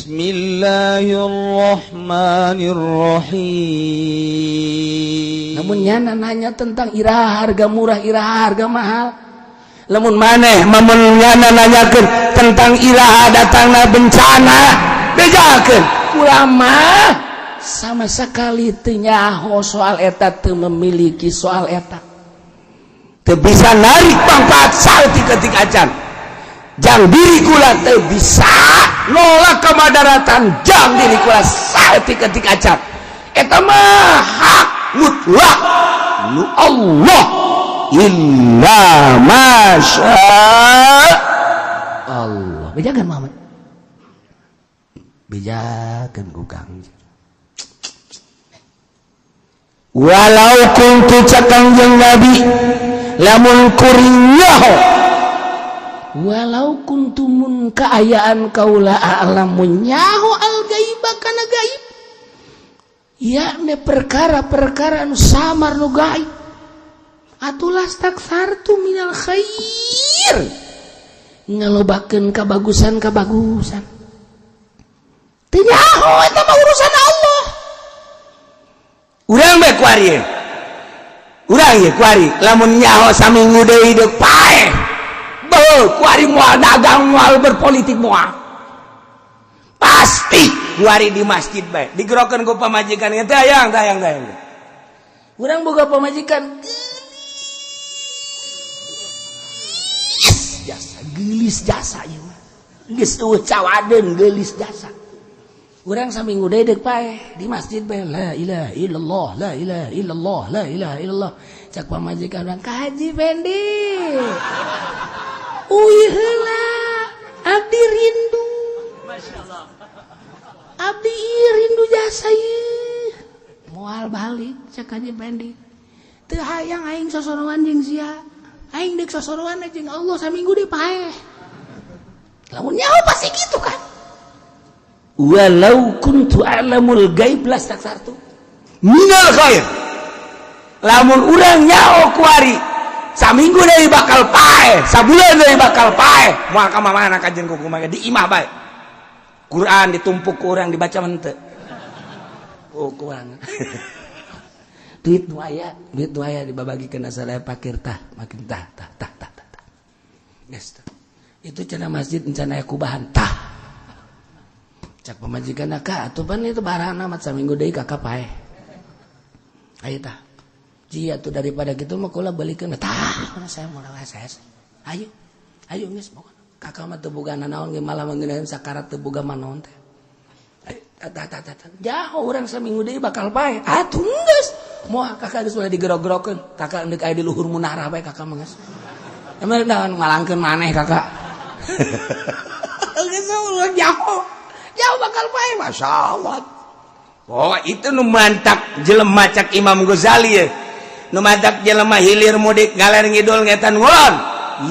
Bismillahirrahmanirrahim. Namun nyana nanya tentang iraha harga murah, iraha harga mahal. Lamun maneh mamun nyana nanyakeun tentang iraha datangna bencana, bejakeun ulama sama sekali teu nyaho soal eta, teu memiliki soal eta, teu bisa narik manfaat saeutik-eutik acan. Jang diri kula teu bisa nolak kemadaratan jang diri kula saeutik-eutik acan. Eta mah hak mutlak nu Allah, illa masya Allah. Bejakeun Muhammad, bejakeun ku Kangjeng. Walau kuntu, cak Kangjeng Nabi, lamun kuring nyaho, walau kuntu mun kaayaan kaula, a'lamu nyaho, al gaiba kana gaib, yakni perkara-perkara anu samar, nu gaib atuh, lastaksartu minal khair, ngalobakeun kabagusan kabagusan. Teu nyaho, eta mah urusan Allah. Urang bae kuari ye. Urang ye kuari lamun nyaho saminggu deui deuk paeh. Beuh, kuari moal dagang, moal berpolitik, moal. Pasti kuari di masjid bae. Digerokeun ku pamajikan teh, hayang teh, hayang teh, hayang. Urang boga pamajikan geulis jasa, geulis jasa ieu mah. Geus euweuh cawadeun, geulis jasa. Urang saminggu deui deuk paeh di masjid bae, la ilaha illallah, la ilaha illallah, la ilaha illallah. Cak pamajikan urang, "Ka Haji Fendi. Uih heula, abdi rindu. Abdi ieu rindu jasa ieu." "Moal balik," cak Haji Fendi. "Teu hayang aing sosorowan jeung sia. Aing deuk sosorowan jeung Allah saminggu deui paeh." Lamun nyaho pasti gitu kan. Walau kuntu a'lamul gaib lastaksartu minal khair. Lamun urang nyaho kuari saminggu deui bakal paeh, sabulan deui bakal paeh, moal ka mana kajen ku kumaha, di imah bae. Quran ditumpuk ku urang, dibaca henteu. Oh, kurang. Duit nu aya, duit nu aya dibabagikeun asal aya pakir tah, makin tah tah tah tah tah. Tah. Geus tah. Itu cenah masjid encan aya kubahan tah. Cak pamajikan, "Kak, atuh pan itu barana mat saminggu deui kakak paeh. Ayo tah. Jia tuh daripada gitu mah kula balikeun tah, mana saya mau saya. Ayo. Ayo geus pokona. Kakak mah teu boga nanaon ge, malah mengeunaan sakarat teu boga manaon teh. Ayo, tah tah tah tah. Jauh urang saminggu deui bakal paeh. Atuh geus. Moal kakak geus ulah digerog-gerokeun. Kakak deuk aya di luhur munarah bae kakak mah geus. Emang naon malangkeun maneh kakak. Geus urang jauh. Jauh bakal paeh, Masya Allah. Oh, itu nu mantak jelema, cak Imam Ghazali ya. Nu mantak jelema hilir mudik, ngaler ngidul ngetan ngulon.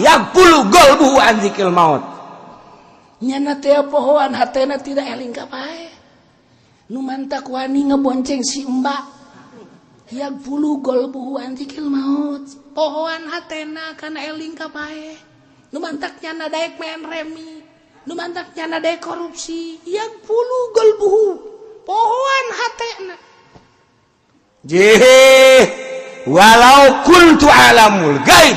Yaghfulu qalbuhu an dzikril maut. Nyana teh pohoan hatena tidak eling ka paeh. Nu mantak wani ngebonceng si mbak. Yaghfulu qalbuhu an dzikril maut. Pohoan hatena kana eling ka paeh. Nu mantak nyana daek main remi. Nu mantak nyana daek korupsi. Yaghfulu qalbuhu. Pohoan hatena. Jih, walau kuntu a'lamul gaib.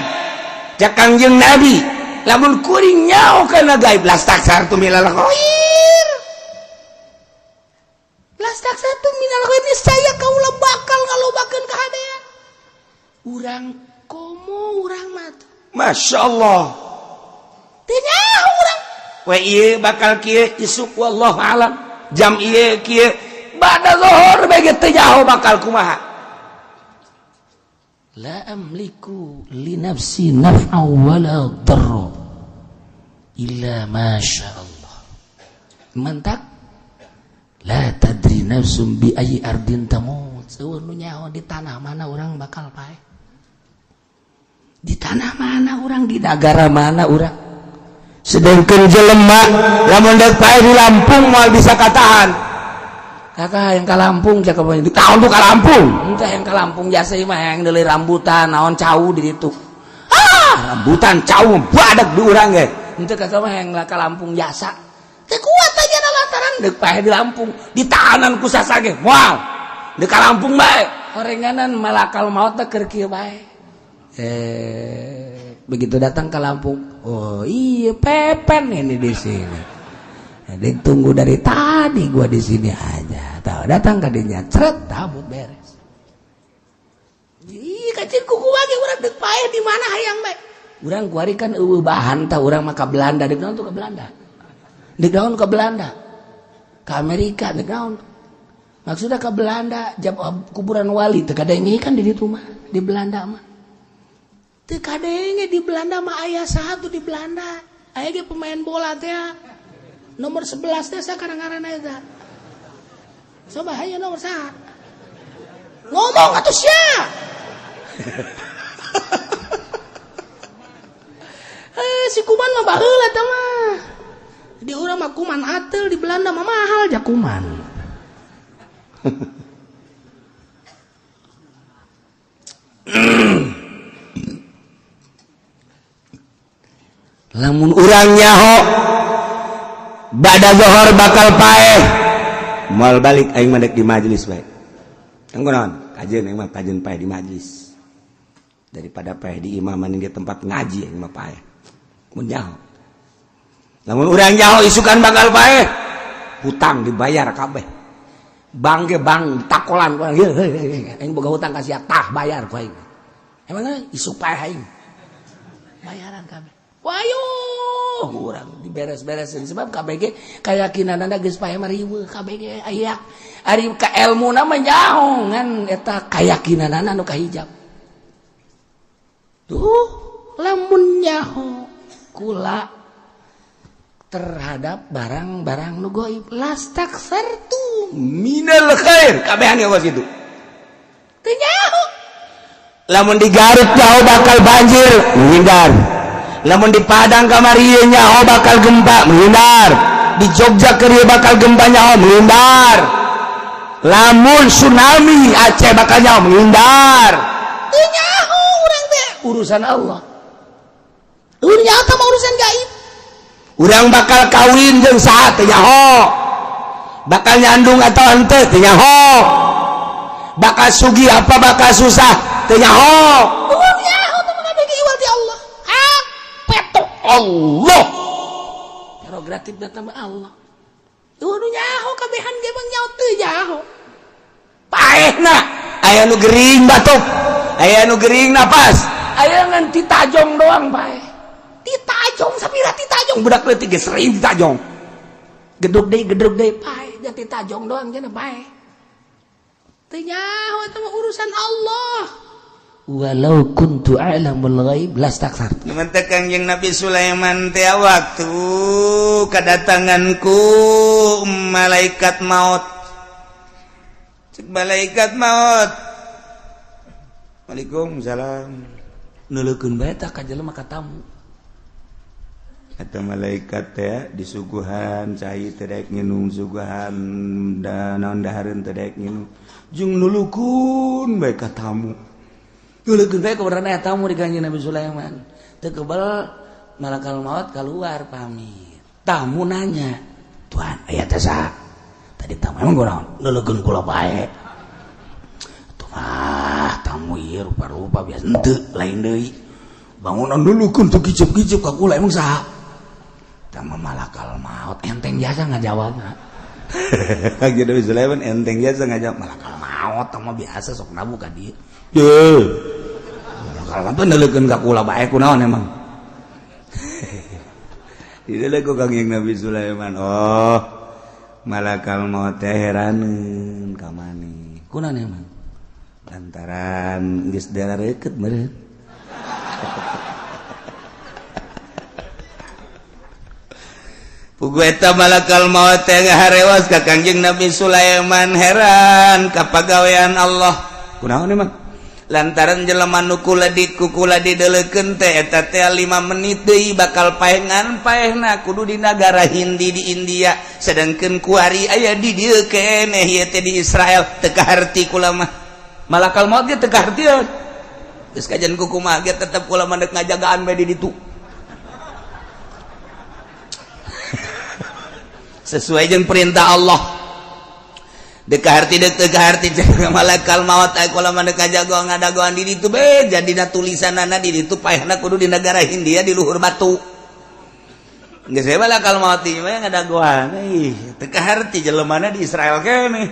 Cak Kangjeng Nabi, lamun kuring nyaho kana gaib, lastaksartu minal khair. Lastaksartu minal khair, niscaya kaula bakal ngalobakeun kahadean. Urang komo urang mah tuh. Masya Allah. Teu nyaho urang. We ieu bakal kieu isuk, wallahu alam. Jam ieu kieu bada zuhur bae teu nyaho bakal kumaha. La amliku li nafsi naf'a wala darra illa ma sya Allah. Mantak la tadri nafsum bi ayyi ardin tamut. Euweuh nu nyaho di tanah mana urang bakal paeh. Di tanah mana urang, di negara mana urang. Sedangkan jelema lamun deuk paeh di Lampung moal bisa katahan. Kakak yang ka Lampung cakep Di tahun tuh ka Lampung. Entah yang ka Lampung jasa mah yang deuli rambutan naon cau di ditu. Ah, rambutan cau badak di urang ge. Ente kakak mah yang ka Lampung jasa. Teu kuat aja. dataran deuk paeh di Lampung ditahanan ku sasage moal deuk ka Lampung bae horenganan malakal maut teh keur kieu bae. Begitu datang ke Lampung, oh iya pepen ini di sini. Ditunggu dari tadi gua di sini aja. Tahu datang ke dinya, ceret tabut beres. Ih, kacir kuku lagi urang deuk paeh di mana hayang bae. Urang kuari kan eueuh bahan tah urang mah ka Belanda, deuk naon tuh ka Belanda. Deuk naon ka Belanda. Ka Amerika deuk naon. Maksudnya ka Belanda jab kuburan wali teu kadenge kan di ditu mah, di Belanda mah. Teu kadenge di Belanda mah aya saha tuh di Belanda. Aya ge pemain bola teh. Nomor 11 teh sakarang ngaranna eta. Coba hayu nomor saha? Ngomong atuh sia. Si kuman mah baheula tah mah. Di urang mah kuman ateul, di Belanda mah mahal ja kuman. Lamun urang nyaho bada zohor bakal paeh moal balik aing mah dek di majelis bae. Engko naon? Kajeun aing mah kajeun paeh di majelis. Daripada paeh di imaman di tempat ngaji aing mah paeh. Mun nyaho. Lamun urang nyaho isukan bakal paeh, hutang dibayar kabeh. Bang ge bang takolan ku aing. Aing boga hutang ka sia tah bayar ku aing. Emangna isuk paeh aing. Bayaran kabeh. Wayo urang diberes-beresin sebab KBG keyakinanana geus paeh mah riweuh KBG aya ari ka elmuna mah nyaho ngan eta kayakinanana nu kahijab. Tuh lamun nyaho kula terhadap barang-barang nu gaib lastaksartu minal khair kabehan geus kitu. Teu nyaho. Lamun di Garut nyaho bakal banjir menghindar. Lamun di Padang kamari nyaho bakal gempa menghindar. Di Jogja keur bakal gempa nyaho menghindar. Lamun tsunami Aceh bakal nyaho menghindar. Teu nyaho urang teh urusan Allah. Urang nyaho teh urusan gaib. Urang bakal kawin jeung saha teu nyaho. Bakal nyandung atau henteu teu nyaho. Bakal sugih apa bakal susah teu nyaho. Urang nyaho teh mah kabeh iwal ti Allah. Allah prerogatif datang Allah. Tuh nu nyaho kabehan ge bang nyaho teu nyaho. Paehna aya nu gering batuk, aya nu gering napas, aya ngan titajong doang paeh. Titajong sapira titajong budak leutik ge sering titajong. Geduk deui paeh, ja titajong doang cenah paeh. Teu nyaho eta mah urusan Allah. Walau kuntu a'lamul ghaib lastaksar. Mantap Kangjeng Nabi Sulaiman teh waktu kedatanganku malaikat maut. Cek malaikat maut. Waalaikumsalam. Neuleukeun bae tah ka jelema ka tamu. Eta malaikat teh disuguhan cai teh daek nginum, suguhan da naon dahareun teh daek nginum. Jeung nulukeun bae ka tamu. Nulukeun bae kebenaran eta tamu di Kanjeng Nabi Sulaiman. Teu kebel malakal maut keluar pamit. Tamu nanya, "Tuan, aya teh saha?" Tadi tamu emang kunaon? Nulukeun kula bae. Tuh mah tamu ieu rupa-rupa biasa henteu lain deui. Bangunan nulukeun teu kicep-kicep ka kula emang saha? Tamu malakal maut enteng jasa ngajawabna. Kanjeng Nabi Sulaiman enteng jasa ngajawab malakal maut mah biasa sok nabu ka dieu. Deuh. Malakal maut neuleukeun ka kula bae kunaon emang. Dideuleu ku Kangjeng Nabi Sulaiman. Oh, malakal maut teh heraneun ka maneh. Kunaon emang? Lantaran geus darareukeut meureun. Pugu eta malakal maut teh ngaharewas ka Kangjeng Nabi Sulaiman heran ka pagawean Allah. Kunaon emang? Lantaran jelema nu kula di kukula dideleukeun teh eta teh 5 menit deui bakal paengan paehna kudu di nagara Hindi di India sedangkeun kuari aya di dieu keneh ieu teh di Israel teu kaharti kula mah. Malakal maut ge teu kahartieun. Geus kajian kukumaha ge tetep kula mah deuk ngajagaan bae di ditu. Sesuai jeung perintah Allah. Dek harti dek teu harti cek malaikat maut aya kula mah dek jago ngadagoan di ditu be jadina tulisanana di ditu paehna kudu di negara Hindia di luhur batu. Geus we malaikat maut ieu mah ngadagoan. Ih, teu kaharti jelemana di Israel keneh.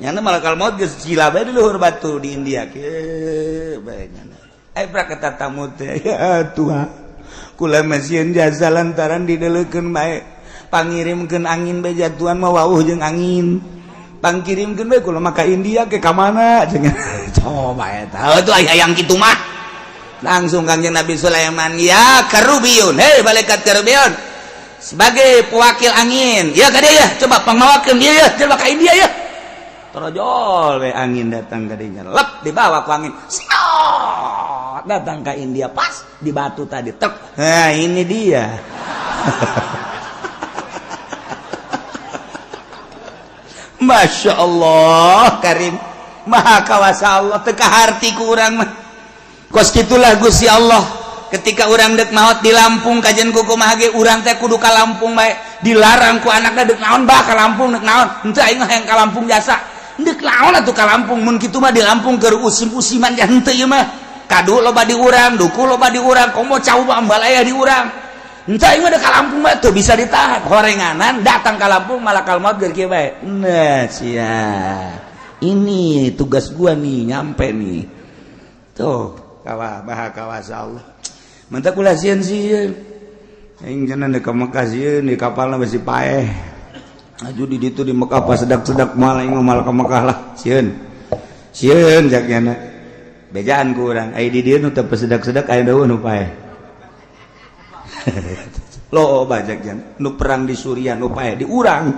Nyana malaikat maut geus cila bae di luhur batu di India kieu bae nyana. Ai prak eta tamu teh ya Tuhan. Kula mah sieun jasa lantaran dideulekeun bae. Pangirimkeun angin bae jatuhan mah wauh jeung angin. Pangkirimkeun bae kula mah ka India ke ka mana cenah. Coba eta. Heuh tuh aya yang kitu mah. Langsung Kangjeng Nabi Sulaiman, ya Karubiyun, hei malaikat Karubiyun, sebagai pewakil angin, ya ka dia ya, coba pangmawakeun dia ya, coba ka India ya. Torojol we angin datang ka dinya, lep dibawa ku angin. Siot, datang ke India pas di batu tadi, tek. Nah, ini dia. Masya Allah Karim, Maha kawasa Allah, teu kaharti ku urang mah. Kos kitulah Gusti Allah. Ketika urang dek maot di Lampung kajian ku kumaha ge urang teh kudu ka Lampung bae. Dilarang ku anakna dek naon bah ka Lampung dek naon. Henteu aing mah hayang ka Lampung jasa. Dek naon atuh ka Lampung mun kitu mah di Lampung keur usim-usiman ja henteu ieu mah. Kadu loba di urang, duku loba di urang, komo cau mah ambalaya di urang. Henteu aing mah dek ka Lampung mah teu bisa ditahan. Horenganan datang ka Lampung malakal maut keur kieu bae. Nah, sia. Ini tugas gua nih nyampe nih. Tuh, kawa maha kawasa Allah. Mantap kula sieun sieun. Aing cenah deuk ka Mekah sieun di kapalna besi paeh. Aju di ditu di Mekah pas sedak-sedak moal aing mah moal ka Mekah lah sieun. Sieun jak nyana. Bejaan ku urang ai di dieu nu teu pesedak-sedak aya deui nu paeh. Loba jak nyana nu perang di Suriah nu paeh di urang.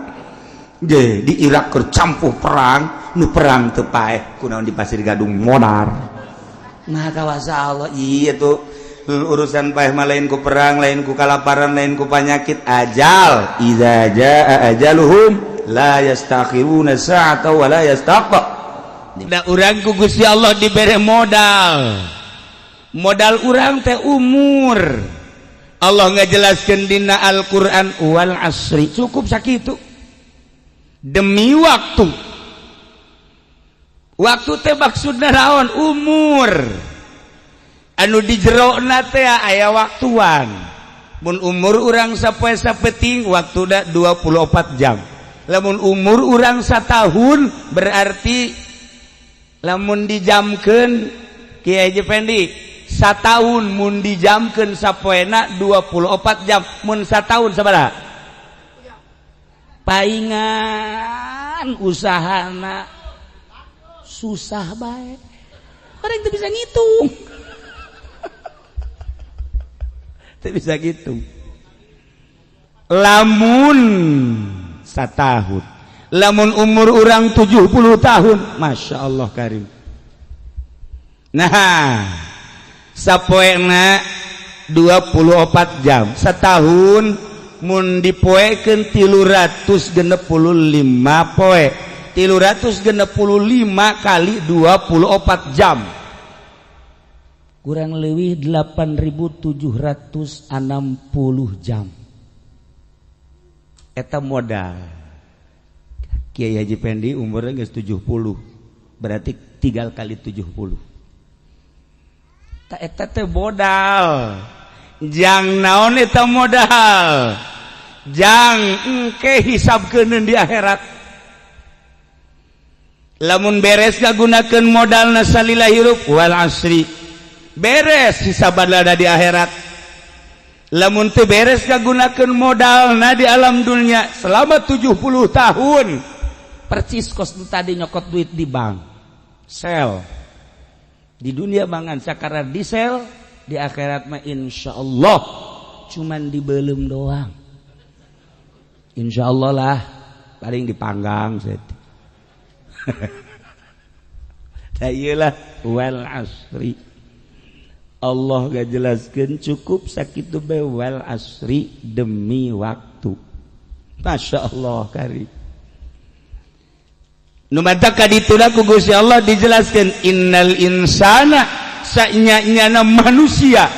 Je di Irak keur campuh perang nu perang teu paeh kunaon di Pasir Gadung modar. Maha kawasa Allah. Iya tuh urusan paeh mah lain ku perang, lain ku kalaparan, lain ku penyakit, ajal. Iza jaa ajaluhum la yastakhiruna sa'ata wa la yastaqba. Da urang ku Gusti Allah dibere modal. Modal urang teh umur. Allah ngajelaskeun dina Al-Qur'an wal asri. Cukup sakitu. Demi waktu. Waktu teh maksudna naon? Umur. Anu di jerona teh aya waktuan. Mun umur urang sapoe sapeting waktu da 24 jam. Lamun umur urang satahun berarti lamun dijamkeun Kiai Haji Pendi satahun mun dijamkeun sapoena 24 jam mun satahun sabaraha? Paingan usahana susah bae. Orang itu bisa ngitung. Teu bisa ngitung. Lamun satahun, lamun umur urang 70 tahun, Masya Allah Karim. Nah, sapoena 24 jam setahun mun dipoekeun 365 poe. 365 kali 24 jam kurang lebih 8.760 jam. Eta modal Kiai Haji Pendi umurnya geus 70, berarti 3 kali 70. Ta eta teh modal. Jang naon eta modal? Jang engke hisabkeun di akhirat. Lamun beres ngagunakeun modalna salila hirup wal asri. Beres hisaban lada di akhirat. Lamun teu beres ngagunakeun modalna di alam dunia selama 70 tahun. Percis kos nu tadi nyokot duit di bank. Sel. Di dunia mangan sakara di sel, di akhirat mah insyaallah cuman dibelum doang. Insyaallah lah paling dipanggang set. Tah ieulah wal asri. Allah gak jelaskan cukup sakitu bae wal asri demi waktu. Masya Allah kari. Nu matak kadituna ku Gusti Allah dijelaskan innal insana sanya-nyana manusia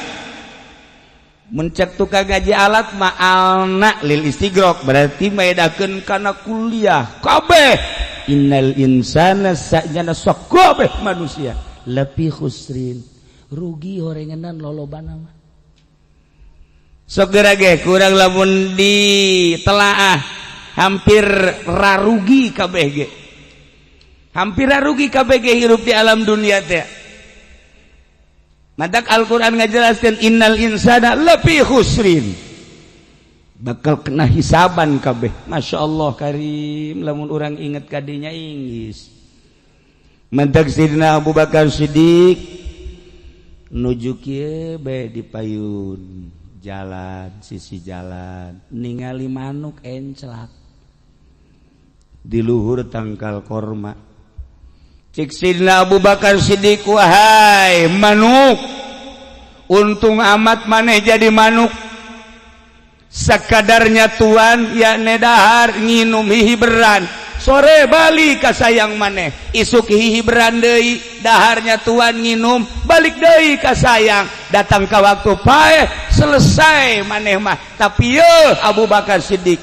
Mun cek tukang gaji alat ma'alna lil istigrok, berarti maedakeun kana kuliah kabeh. Innal insana, sajana sok kabeh manusia, lafi khusrin, Rugi horenganan lolobana mah. Sok geura ge kurang lamun ditelaah hampir rarugi kabeh ge, hampir rarugi kabeh ge hirup di alam dunia teh. Matak Al-Quran ngajelaskan innal insana lafi khusrin, bakal kena hisaban kabeh. Masya Allah karim, lamun orang inget kadinya inggis. Mantak Sidina Abu Bakar Siddiq nuju kieu bae di payun jalan, sisi jalan, ningali manuk enclak di luhur tangkal korma. Cik Sidina Abu Bakar Siddiq, "Wahai manuk, untung amat maneh jadi manuk. Sakadarnya tuan ya dahar nginum hihiberan, sore balik ka sayang maneh. Isuk hihiberan deui, daharnya tuan nginum, balik deui ka sayang. Datang ke waktu paeh, selesai maneh mah." Tapi ye Abu Bakar Siddiq,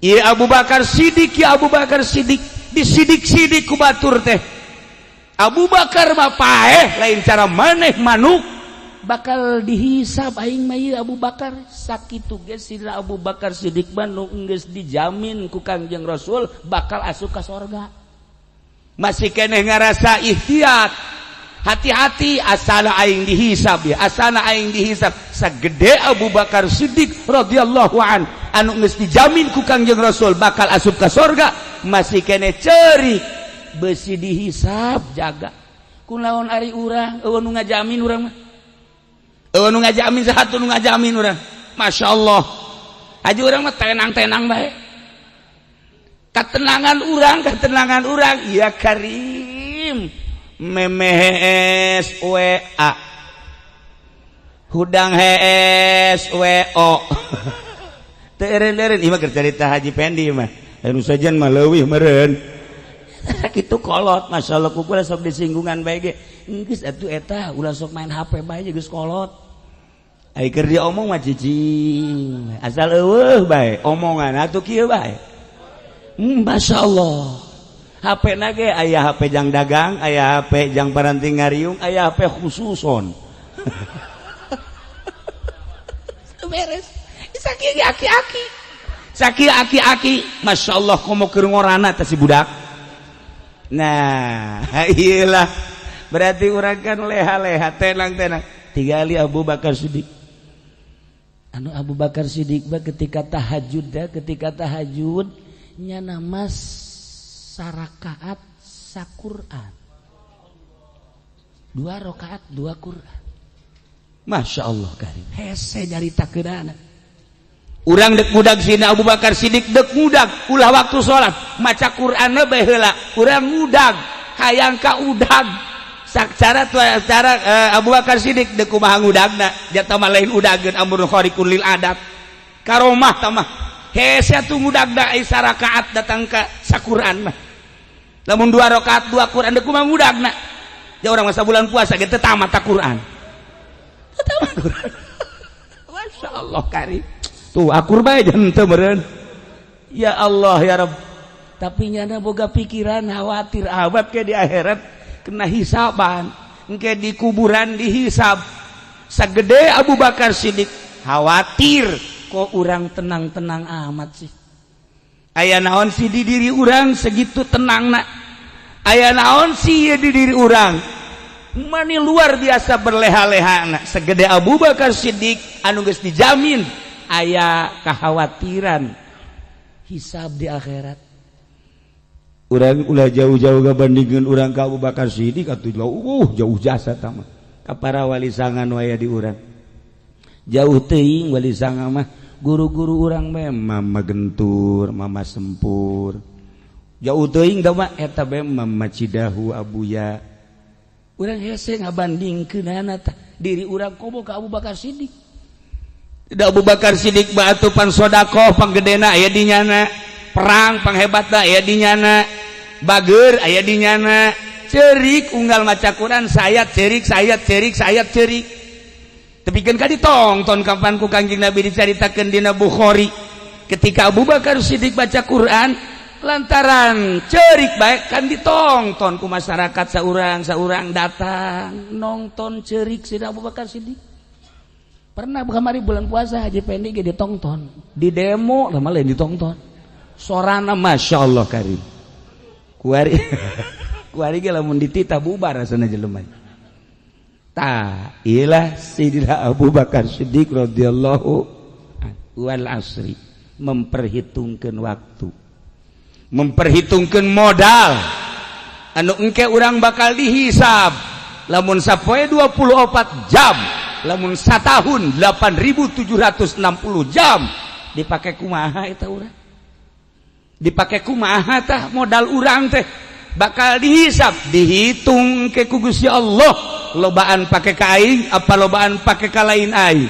iya Abu Bakar Siddiq, ya Abu Bakar Siddiq, disidik-sidik ku batur teh. Abu Bakar mah paeh lain cara maneh manuk. Bakal dihisab aing mah ieu Abu Bakar. Sakitu ge Sidina Abu Bakar Siddiq mah nu geus dijamin ku Kangjeng Rasul bakal asup ka sorga. Masih keneh ngarasa ikhtiat, hati-hati, asana aing dihisab ya, asana aing dihisab. Sagede Abu Bakar Siddiq radhiyallahu an anu geus dijamin ku Kangjeng Rasul bakal asup ka sorga, masih keneh cerik besi dihisab, jaga. Kunaon ari urang? Euweuh nu ngajamin urang mah. Euweuh nu ngajamin, satu nu ngajamin urang. Masya Allah, haji urang mah tenang-tenang bae. Ketenangan urang, ketenangan urang ya karim, memes WA, hudang HS WO, teu eureun-eureun. Ieu mah keur carita Haji Pendi mah, anu sajian mah leuwih meureun. Kitu kolot, Masya Allah, ku sok disinggungan bae ge, "Geus atuh eta, ulah sok main HP bae, geus kolot." Ai keur diomong mah cicing, asal euweuh bae omongan atuh kieu bae. Masya Allah, HP na ge aya HP jang dagang, aya HP jang paranting ngariung, aya HP khususon. Beres sakieu aki-aki. Sakieu aki-aki, Masya Allah, komo keur ngorana teh si budak. Nah, iyalah, berarti urang kan leha-leha, tenang-tenang. Tigali Abu Bakar Siddiq. Anu Abu Bakar Siddiq mah ketika tahajud ya, ketika tahajud nyana mas sarakaat saquran, dua rakaat dua Quran. Masya Allah karim. Hese nyarita keunana. Urang dek mudag sini Abu Bakar Siddiq, dek mudag ulah waktu sholat maca Quran bae heula. Urang mudag hayang ka udag sak cara tuh cara Abu Bakar Siddiq dek kumaha ngudagna jatah mah lain udageun amrun khariqun lil adat, karomah tamah. Hese atuh ngudagna ai sarakaat datang ka saquran mah. Lamun dua rakaat dua Quran, dek kumaha ngudagna? Ya urang masa bulan puasa ge teu tamat ta Quran, teu tamat Quran. Masya Allah karim, tuh akur bae jangan teu meureun. Ya Allah ya Rabb. Tapi nyana boga pikiran khawatir amat ke di akhirat kena hisaban, engke di kuburan dihisab. Sagede Abu Bakar Siddiq khawatir, kok urang tenang-tenang amat sih? Aya naon sih di diri urang segitu tenang nak? Aya naon sih di diri urang mani luar biasa berleha-leha nak? Segede Abu Bakar Siddiq anu geus dijamin aya kekhawatiran hisab di akhirat. Urang ulah jauh-jauh gabandingkeun urang ka Abu Bakar Siddiq atuh, jauh jauh jasa tama ka para wali sanga nu aya di urang. Jauh teuing wali sanga mah, guru-guru urang bae, Mama Gentur, Mama Sempur, jauh teuing da mah. Eta bae Mama Cidahu, Abuya. Urang hese ngabandingkeunana tah diri urang komo ka Abu Bakar Siddiq. Tidak, Abu Bakar Siddiq batu pan sodakoh panggedena aya di nyana, perang panghebatna aya di nyana, bager aya di nyana, cerik unggal maca Quran sayat cerik, sayat cerik, sayat cerik. Tapi kan ditongton kapan ku Kangjeng Nabi dicaritakeun dina Bukhari, ketika Abu Bakar Siddiq baca Quran lantaran cerik baik kan ditongton ku masyarakat, saurang saurang datang nonton cerik si Abu Bakar Siddiq. Pernah kamari bulan puasa Haji Pendi ge ditongton di demo lama lain, ditongton sorana Masya Allah karim. Kuari kuari ge lamun dititah bubar rasana jelema. Tah ilah Sayyidina Abu Bakar Siddiq radhiyallahu. Wal asri, memperhitungkan waktu, memperhitungkan modal anu engke urang bakal dihisab. Lamun sapoe 24 jam, lamun satahun 8760 jam, dipakai kumaha eta urang, dipakai kumaha tah modal urang teh bakal dihisab, dihitung ke ku Gusti Allah. Lobaan pake ka aing apa lobaan pake ka lain aing?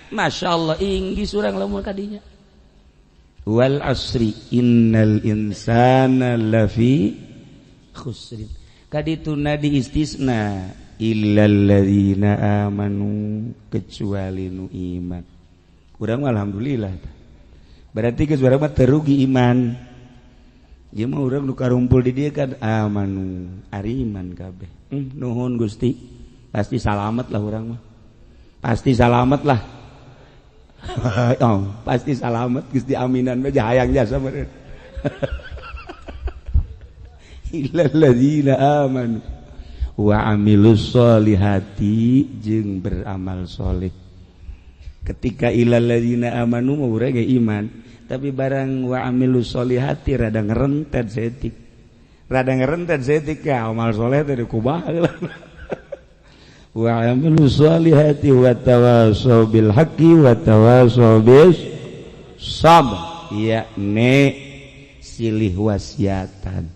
Masya Allah, inggis urang lamun kadinya. Wal asri innal insana lafi khusrin. Kadituna diistisna, illal ladzina amanu, kecuali nu iman. Urang alhamdulillah, berarti geus urang mah terugi iman. Ieu mah urang nu karumpul di dieu kan amanu, ari iman kabeh. Nuhun Gusti, pasti salamet lah urang mah, pasti salamet lah. Oh, pasti salamet. Gusti aminan mah hayang jasa meureun. Illal ladzina amanu wa amilus solihati, jeung beramal soleh. Ketika illal ladzina amanu mah urang ge iman, tapi barang wa amilus solihati rada ngerentet setik, rada ngerentet setik ya, amal soleh teh kumaha. Wa amilus solihati wa tawasaw bil haqqi wa tawasaw bis sabr, yakni silih wasiatan,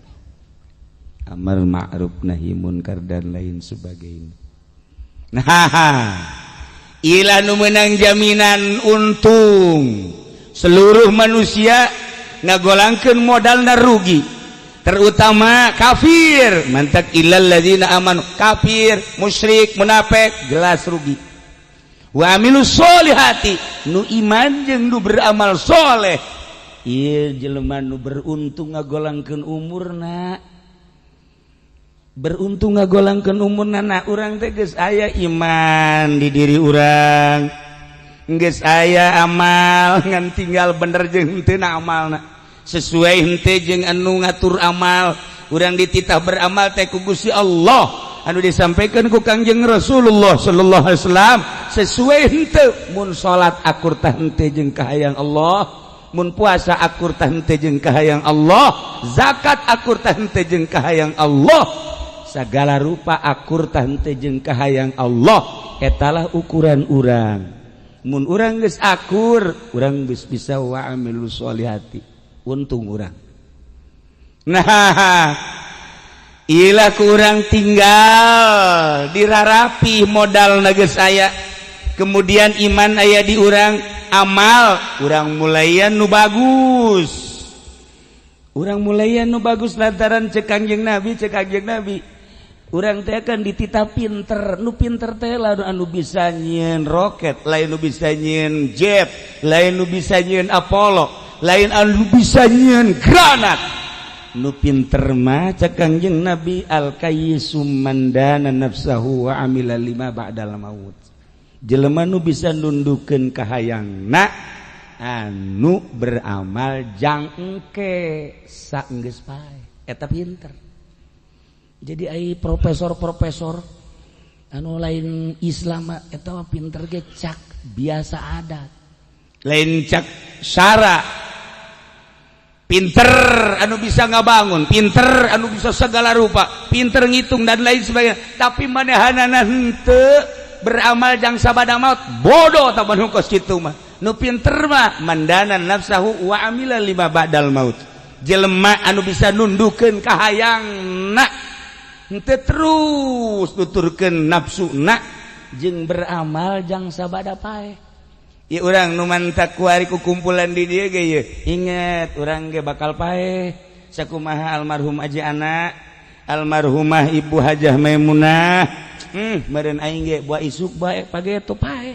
amar ma'ruf nahi munkar, dan lain sebagainya. Nah, ila nu menang jaminan untung seluruh manusia ngagolangkeun modalna rugi, terutama kafir. Mantak illal ladzina amanu, kafir, musyrik, munafik jelas rugi. Wa amilus solihati, nu iman jeung nu beramal soleh, ieu jelema nu beruntung ngagolangkeun umurna, beruntung ngagolangkeun umurna. Nah, urang teh geus aya iman di diri urang, geus aya amal, ngan tinggal bener jeung henteu amalna, sesuai henteu jeung anu ngatur amal. Urang dititah beramal teh ku Gusti Allah, anu disampaikan ku Kangjeng Rasulullah sallallahu alaihi wasallam, sesuai henteu? Mun salat akur tah henteu jeung kahayang Allah? Mun puasa akur tah henteu jeung kahayang Allah? Zakat akur tah henteu jeung kahayang Allah? Segala rupa akur tah henteu jeung kahayang Allah? Etalah ukuran urang. Mun urang geus akur, urang geus bisa wa amilus solihati, untung urang. Nah, ilah kurang tinggal dirarapi modal geus aya, kemudian iman aya di urang, amal urang mulaian nu bagus, urang mulaian nu bagus, lantaran cek Kangjeng Nabi, cek Kangjeng Nabi, urang teh kan dititah pinter. Nu pinter teh lalu anu bisa nyieun roket, lain nu bisa nyieun jet, lain nu bisa nyieun Apollo, lain anu bisa nyieun granat. Nu pinter mah cek Kangjeng Nabi, al kayyisu man dana nafsahu wa amila lima ba'dal maut, jelema nu bisa nundukeun kahayangna, anu beramal jang engke saenggeus paeh, eta pinter. Jadi ai profesor-profesor anu lain Islam eta mah pinter ge cak biasa adat, lain cak syara. Pinter anu bisa ngabangun, pinter anu bisa segala rupa, pinter ngitung dan lain sebagainya, tapi manehanana henteu beramal jang sabada maut, bodoh tah nu kos kitu mah. Nu pinter mah man dana nafsahu wa amila lima ba'dal maut, jelema anu bisa nundukeun kahayangna, henteu terus nuturkeun nafsuna, jeung beramal jang sabada paeh. Ya, urang nu mantak kuari ku kumpulan di dieu ge ye, inget urang ge bakal paeh. Sakumaha almarhum Aji Anak, almarhumah Ibu Hajah Maimunah. Meureun aing ge buah isuk bae pageto pae.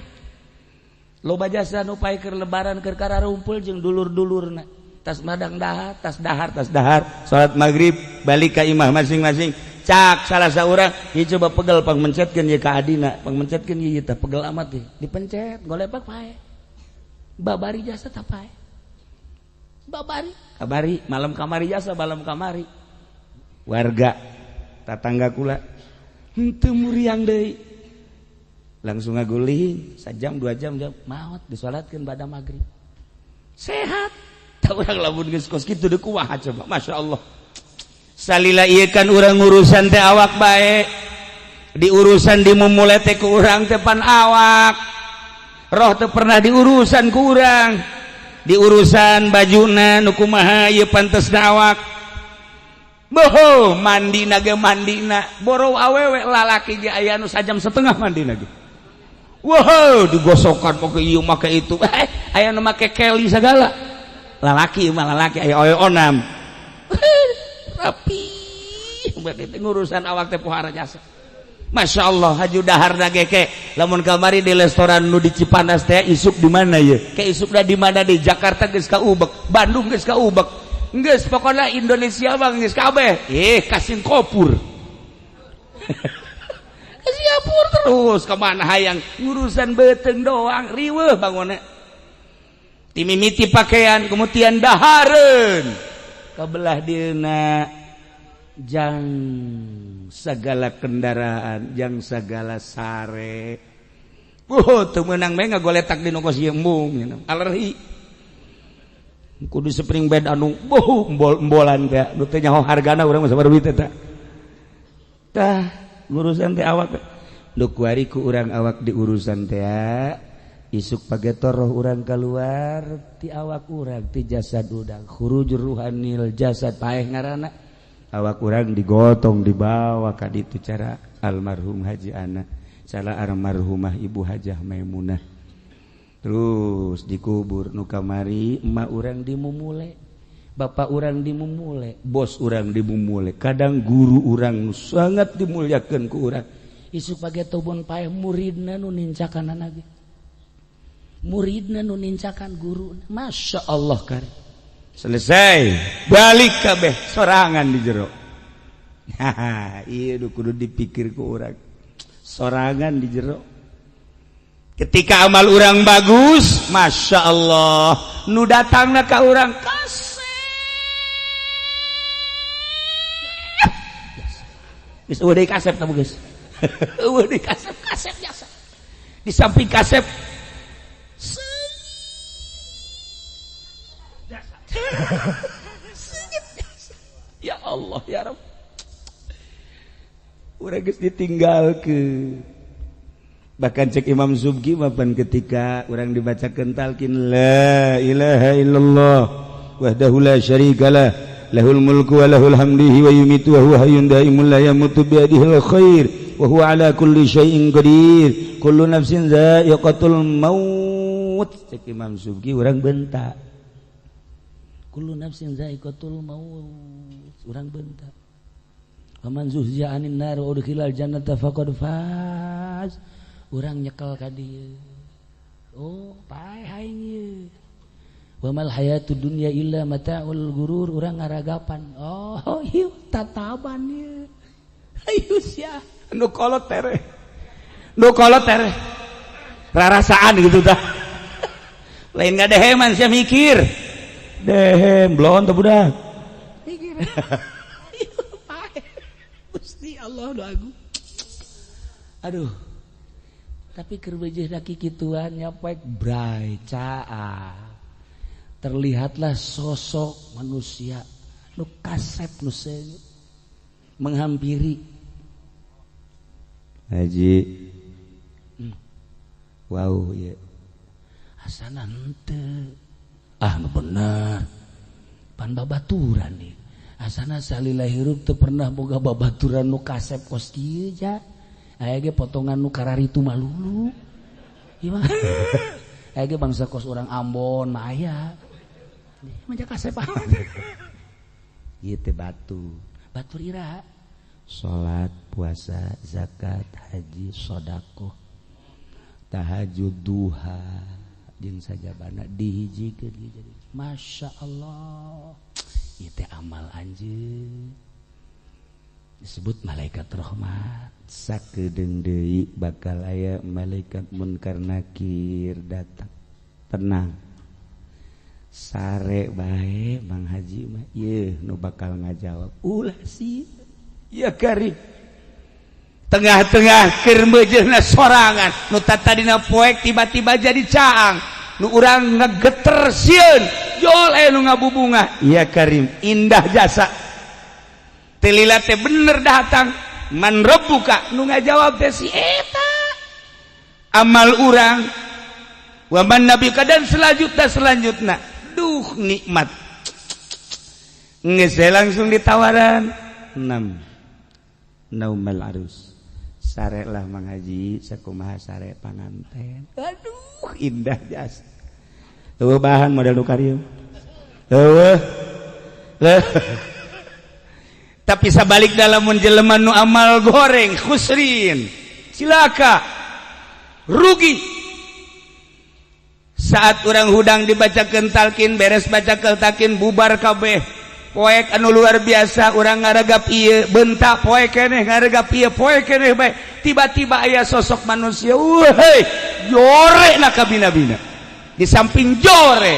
Loba jasa nu pae keur lebaran keur kararumpul jeung dulur-dulurna. Tas madang dahar, tas dahar, tas dahar, salat maghrib balik ka imah masing-masing. Cak salah saurang, ieu coba pegel pangmencetkeun ieu ka adina, pangmencetkeun ieu teh pegel amat teh. Dipencet, golepak pae. Babari jasa tah pae. Babari, kabari, malam kamari jasa, malam kamari. Warga tatangga kula henteu muriang deui. Langsung ngaguling, sajam 2 jam jam maot disolatkeun bada maghrib. Sehat. Tah urang lamun geus kos kitu deui kumaha coba, masyaallah. Salila ieu kan urang urusan teh awak bae. Diurusan dimumule teh ku urang teh pan awak. Roh teh pernah diurusan ku urang. Diurusan bajuna nu kumaha ieu pantesna awak. Boho mandina ge mandina boro awewe lalaki ge aya nu sajam setengah mandina ge. Wow, digosokan make ieu make itu. Aya nu make keli sagala. Lalaki mah lalaki aya oe onam. Rapi. Berarti ngurusan awak teh pohara jasa. Masya Allah haju dahar ge ke. Lamun kamari di restoran nu di Cipanas teh isuk di mana ye? Ke isukna di mana di Jakarta geus kaubek, Bandung geus kaubek. Geus pokona Indonesia mah geus kabeh. Ka Singapura. Ka Singapura terus kemana hayang ngurusan beuteung doang riweuh bangunna. Timimiti pakaian kemudian dahareun. Kabelah dieuna jang segala kendaraan, jang segala sare. Teu meunang bae ngagoletak di nu kos ieu embung alergi. Kudu spring bed anu boh embol-embolan teh nu teu nyaho hargana urang mah sabar duit eta. Tah ngurusan teh awak nu kuari ku urang awak diurusan teh isuk pagetor roh urang keluar ti awak urang ti jasad urang khurujur ruhanil jasad paeh ngaranna awak urang digotong dibawa ka ditu cara almarhum Haji Ana cara almarhumah Ibu Hajah Maimunah terus dikubur nu kamari emak urang dimumule bapak urang dimumule bos urang dimumule kadang guru urang nu sangat dimuliakeun ku urang isuk pageto bon paeh muridna nu nincakanana ge muridna nu nincakan guru Masya Allah kari selesai balik kabeh sorangan di jero. Haha ieu nu kudu dipikir ku urang sorangan di jero ketika amal urang bagus Masya Allah nu datangna ka urang kasep geus eueuh deui kasep tah geus eueuh deui kasep kasep jasa di samping kasep ya Allah ya Rabb urang geus ditinggalkeun bahkan cek Imam Subki mapan ketika urang dibacakeun talqin la ilaha illallah wahdahu la syarikalah lahul mulku wa lahul hamdu wa yumitu wa huwa hayyun daimun la yamutu bi yadihil khair wa huwa ala kulli syai'in qadir kullu nafsin za'iqatul maut cek Imam Subki urang bentak kullu nafsin za'iqatul maut urang bentak faman zuhziha 'anil nar wa udkhilal jannata faqad faz urang nyekel ka dieu oh paeh aing ieu wa mal hayatud dunya illa mata'ul gurur urang ngaragapan oh ieu tataban ieu hayu sia nu kolot tereh nu kolot tereh rarasaan gitu tah lain ngadeheman sia mikir dehem blon teh budak mikir Gusti Allah nu agung aduh tapi keur beujeuh da kikituan nya poek bray caa terlihatlah sosok manusia nu kasep nu seungit menghampiri Haji wow ieu asana henteu ah nu bener pan babaturan nih asana salila hirup teu pernah boga babaturan nu kasep kos kieu ja aya ge potongan nu kararitu malulu ieu mah aya ge bangsa kos urang Ambon mah aya mah kasep amat ieu teh batu batur iraha Salat, puasa, zakat, haji, sodakoh, tahajud, duha jeung sajabana dihijikeun jadi Masya Allah, ieu amal anjeun disebut malaikat rahmat. Sakedeung deui bakal aya malaikat Munkar Nakir datang. Tenang, sare bae Bang Haji mah, ieu nu bakal ngajawab ulah sih ya kari Tengah-tengah keur meujeuhna sorangan, nu tadina poek tiba-tiba jadi caang, nu urang ngegeter sieun jol aya nu ngabubunga. Ya Karim, indah jasa. Telila teh bener datang, man rabbuka, nu ngajawab teh si eta amal urang, wa man nabiyuka, dan selanjutnya selanjutnya. Duh, nikmat. Geus langsung ditawaran enam naumal arus, sare lah Mang Haji, sakumaha sare panganten. Aduh, indah jasa. Eueuh bahan modal nu karieu, eueuh. Tapi sabalik dalam jelema nu amal goreng, khusrin, cilaka, rugi. Saat orang hudang dibacakeun talkin, beres baca talkin, bubar kabeh, poek anu luar biasa, orang ngaregap ieu, bentak poek keneh, ngaregap ieu, poek keneh bae. Tiba-tiba aya sosok manusia, weh, jore na kabina-bina. Di samping jore,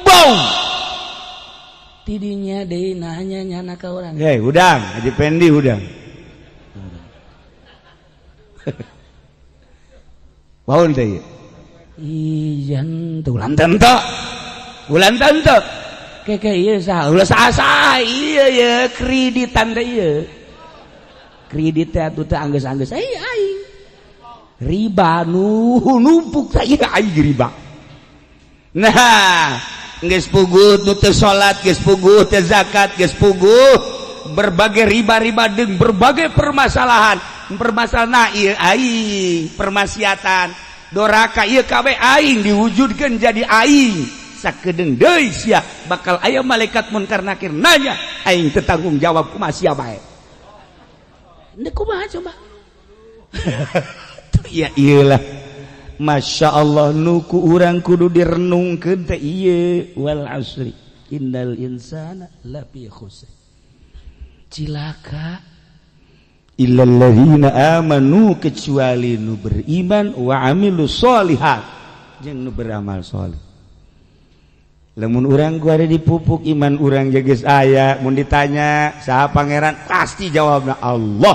bau. Tidinya deui nanya nyana ka urang. Hei, hudang Haji Pendi, hudang. Waun teh ieu. Iyan tuh. Ulan tente. Ulan tente. Keke ieu saha? Ulah saha ieu ye kreditan teh ieu. Kredit teh atuh teh anggeus-anggeus ai aing. Riba nu numpuk teh ieu aing riba. Nah, geus puguh nu teu salat, geus puguh teu zakat, geus puguh berbagai riba-riba jeung berbagai permasalahan. Permasalahan ieu aing, permaksiatan, doraka ieu kabeh aing diwujudkeun jadi aing. Sakedeung deui sia bakal aya malaikat Munkar Nakir nanya, aing teu tanggung jawab, kumaha sia bae? Ndek kumaha coba? Ya iyalah, Masya Allah, nuku urang kudu direnungkeun teh ieu, wal asri innal insana lafi khusr, cilaka. Illal ladzina amanu, kecuali nu beriman, wa amilus solihat, jeung nu beramal soleh. Lamun urang gua ada dipupuk iman urang geus aya, mun ditanya saha pangeran, pasti jawabna Allah.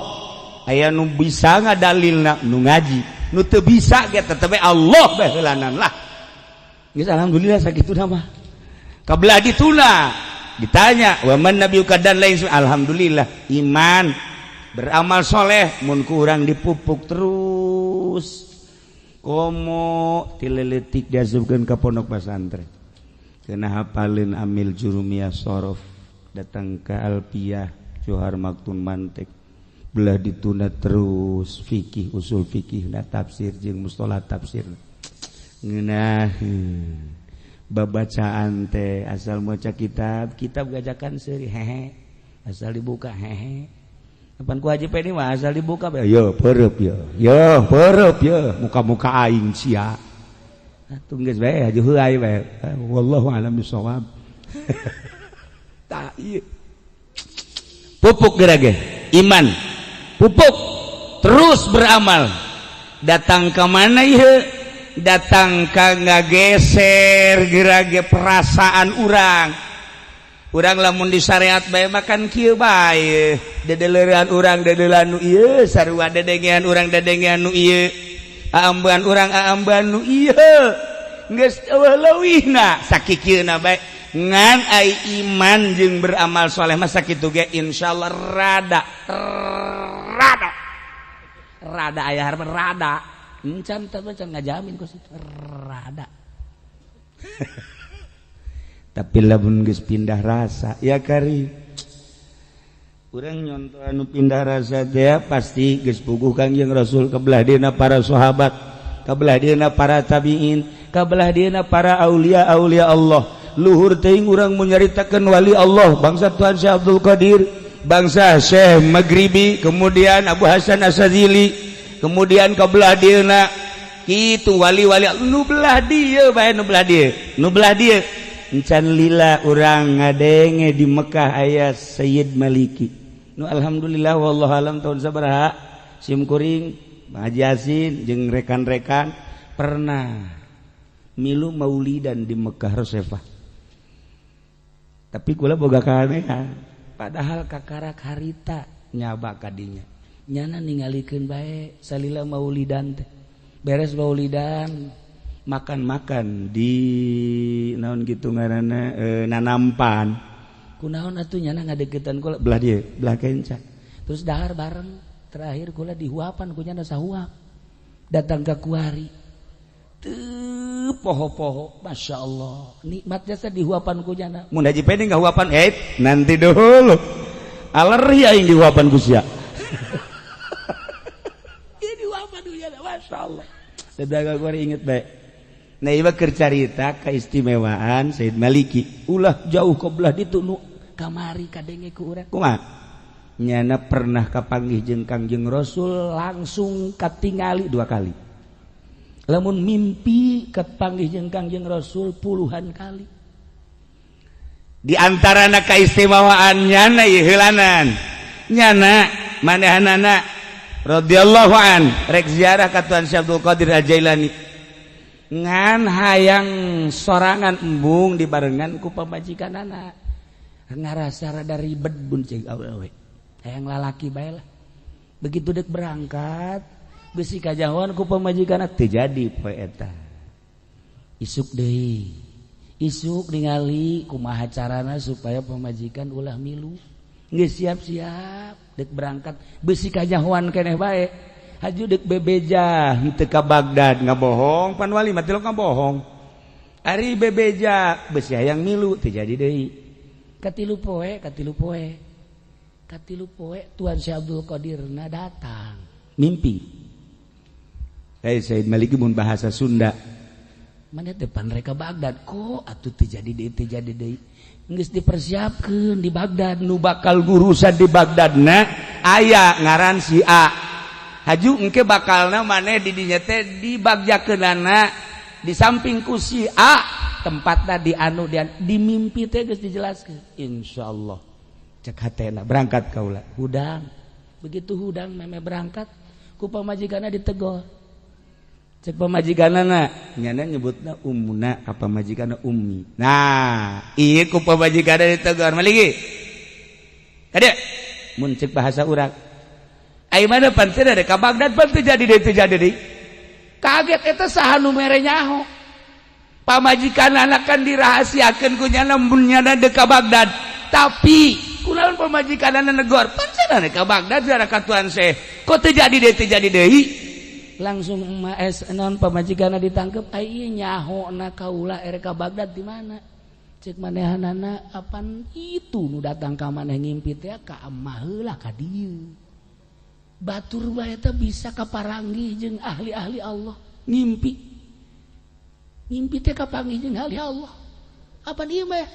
Aya nu bisa ngadalilna nu ngaji, nu teu bisa ge tetep Allah bae heulanan lah. Geus, alhamdulillah sakitu mah. Kabelah dituna ditanya wa man nabiyuka dan lain, alhamdulillah iman, beramal soleh mun ku urang dipupuk terus, komo ti leutik diasupkeun ka pondok pesantren, kena hafalin amil, jurumiyah, sorof, datang ke alpiyah, johar, maktun, mantek, belah ditunda terus fikih, usul fikih, nah tafsir jeung mustolah tafsir ngeunah babacaan teh asal maca kitab, kitab gajakan seuri hehe, asal dibuka hehe. Kapan ku Haji Pedi mah asal dibuka yo peureub yo, yo peureub yo, muka-muka aing sia. Atuh geus bae haji heulai bae. Wallahu a'lam bissawab. Tah ieu. Pupuk gerage iman. Pupuk terus beramal. Datang ke mana ieu? Datang ka ngageser gerage perasaan urang. Urang lamun di syariat bae makan kieu bae. Dedeleurean urang dedeulan nu ieu, sarua dedengean urang dedengean nu ieu. Aambean urang aambean nu ieu, geus eueuh leuwihna sakikieuna bae. Ngan ai iman jeung beramal soleh mah sakitu ge insyaallah rada rada rada aya harapan rada encan, tapi can ngajamin ku rada. Tapi lamun geus pindah rasa ya kari urang nyontoh anu pindah rasa teh pasti geus puguh Kangjeng Rasul, kebelah dina para sahabat, kabelah dina para tabiin, kabelah dina para aulia aulia Allah. Luhur teuing urang menyaritakeun wali Allah bangsa Tuhan Syekh Abdul Qadir. Bangsa Syekh Maghribi, kemudian Abu Hasan Asadzili, kemudian ke belah dieuna kitu wali-wali nu belah dieu bae, nu belah dieu, nu belah dieu. Encan lila urang ngadenge di Mekah aya Sayyid Maliki nu alhamdulillah, wallahu alam tahun sabaraha sim kuring, Bang Haji Yasin jeung rekan-rekan pernah milu maulidan di Mekah Rosefah. Tapi kula boga kaanehan, padahal kakarak harita nyaba kadinya, nyana ningalikeun bae salila maulidan teh. Beres maulidan, makan-makan di naon gitu ngaranna, nanampan kunaon atuh, nyana ngadeukeutan kula belah dieu, belah kenca, terus dahar bareng. Terakhir kula dihuapan ku nyana sahuap. Datang ke kuari teu poho-poho, Masya Allah, nikmat jasa dihuapan ku nyana. Mun Haji Pedi nggak huapan, eh nanti dulu, alergi aing dihuapan ku sia. Ieu dihuapan ku nyana, Masya Allah. Dagang kuari inget bae. Nah, ieu keur carita keistimewaan Sayyid Maliki. Ulah jauh ke belah ditu, nu kamari kadenge ku urang. Kumaha? Nyana pernah kapanggih jeung Kangjeng Rasul langsung, katingali dua kali. Lamun mimpi kapanggih jeung Kangjeng Rasul puluhan kali. Di antarana keistimewaan nyana ieu heulanan. Nyana manehanana radhiyallahu an rek ziarah ka Tuan Syekh Abdul Qadir Al-Jailani, ngan hayang sorangan, embung dibarengan ku pamajikanana, ngarasa rada ribet bun cek awewe, hayang lalaki bae lah. Begitu dek berangkat, bisi kajahoan ku pamajikanna, teu jadi poe eta. Isuk deui, isuk ningali kumaha carana supaya pamajikan ulah milu. Geus siap-siap dek berangkat, bisi kajahoan keneh bae. Haju dek bebeja henteu ka Baghdad, ngabohong pan wali mah tilok ngabohong. Ari bebeja besi hayang milu, teu jadi deui. Katilu poe, katilu poe, katilu poe, Tuan Syekh Abdul Qadir na datang mimpi. Hei Sayyid Maliki, mun bahasa Sunda mana depan mereka Baghdad kok atuh teu jadi deui, teu jadi deui. Geus dipersiapkeun di Baghdad, nu bakal ngurusan di Baghdad na aya ngaran si A. Haju engke bakalna maneh di dinya teh dibagjakeunana di samping ku si A, tempatna di anu di mimpi teh geus dijelaskeun. Insyaallah cek hatena, berangkat kaula hudang. Begitu hudang meme berangkat, ku pamajikanna ditegor. Cek pamajikanna, nyana nyebutna ummuna ka pamajikanna ummi. Nah, ieu ku pamajikanna ditegor, maligi kade mun cek bahasa urang. Ai mana pan teu ada ka Baghdad, pan teu jadi deui, teu jadi deui. Kaget eta, saha nu mere nyaho? Pamajikan anak kan dirahasiakeun ku nyana mun nyana deuk ka Baghdad. Tapi kunaon pamajikanana negor? Pan cenah ka Baghdad ziarah ka Tuan Syekh. Kok teu jadi deui, teu jadi deui? Langsung emak es non pamajikanna ditangkep, ai ieu nyaho na kaula erek ka Baghdad di mana? Cek manehanana, apan itu nu datang ka maneh ngimpi teh ka emah heula ka dieu. Batur bae eta bisa kaparanggih jeung ahli-ahli Allah ngimpi. Ngimpi teh kapanggih jeung ahli Allah. Apa ieu mah?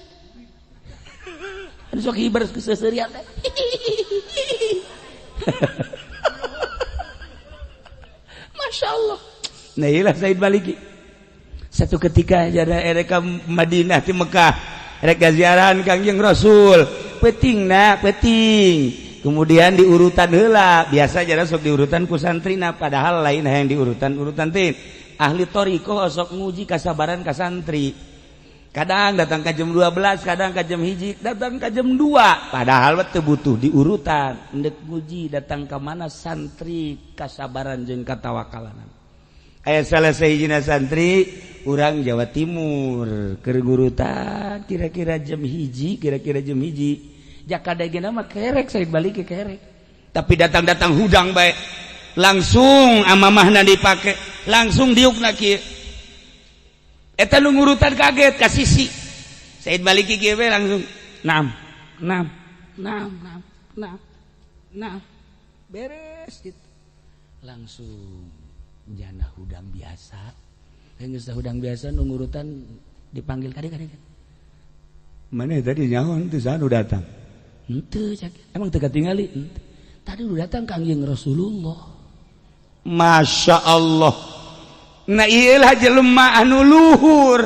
Anu sok hiber keseuserian teh. Masya Allah. Nah, iyalah Said Maliki. Satu ketika jada erek ka Madinah ti Mekah, erek ziarahan Kangjeng Rasul. Peting na, peting. Kemudian diurutan heula, biasa jada sok diurutan ku santrina, padahal lain yang diurutan urutan teh. Ahli thoriqoh sok nguji kasabaran ka santri. Kadang datang ke jam 12, kadang ke jam 1, datang ke jam 2. Padahal teu butuh diurutan. Endek nguji datang ke mana santri kasabaran jeung katawakalanan. Aya salah sahijina santri urang Jawa Timur keur ngurutan kira-kira jam 1, kira-kira jam 1. Jakada gena mah kerek saya balik ke kerek. Tapi datang-datang hudang bae. Langsung amamahna dipake, langsung diukna kieu. Eta nu ngurutan kaget ka sisi. Said Maliki kieu we langsung nam nam nam nam nam nam, beres gitu. Langsung jana hudang biasa. Geus hudang biasa, nu ngurutan dipanggil, kade kade. Mana tadi nyaho teu saha nu datang? Henteu cak. Emang teu katingali? Henteu. Tadi udah datang Kangjeng Rasulullah. Masya Allah. Nah, iyalah jelema anu luhur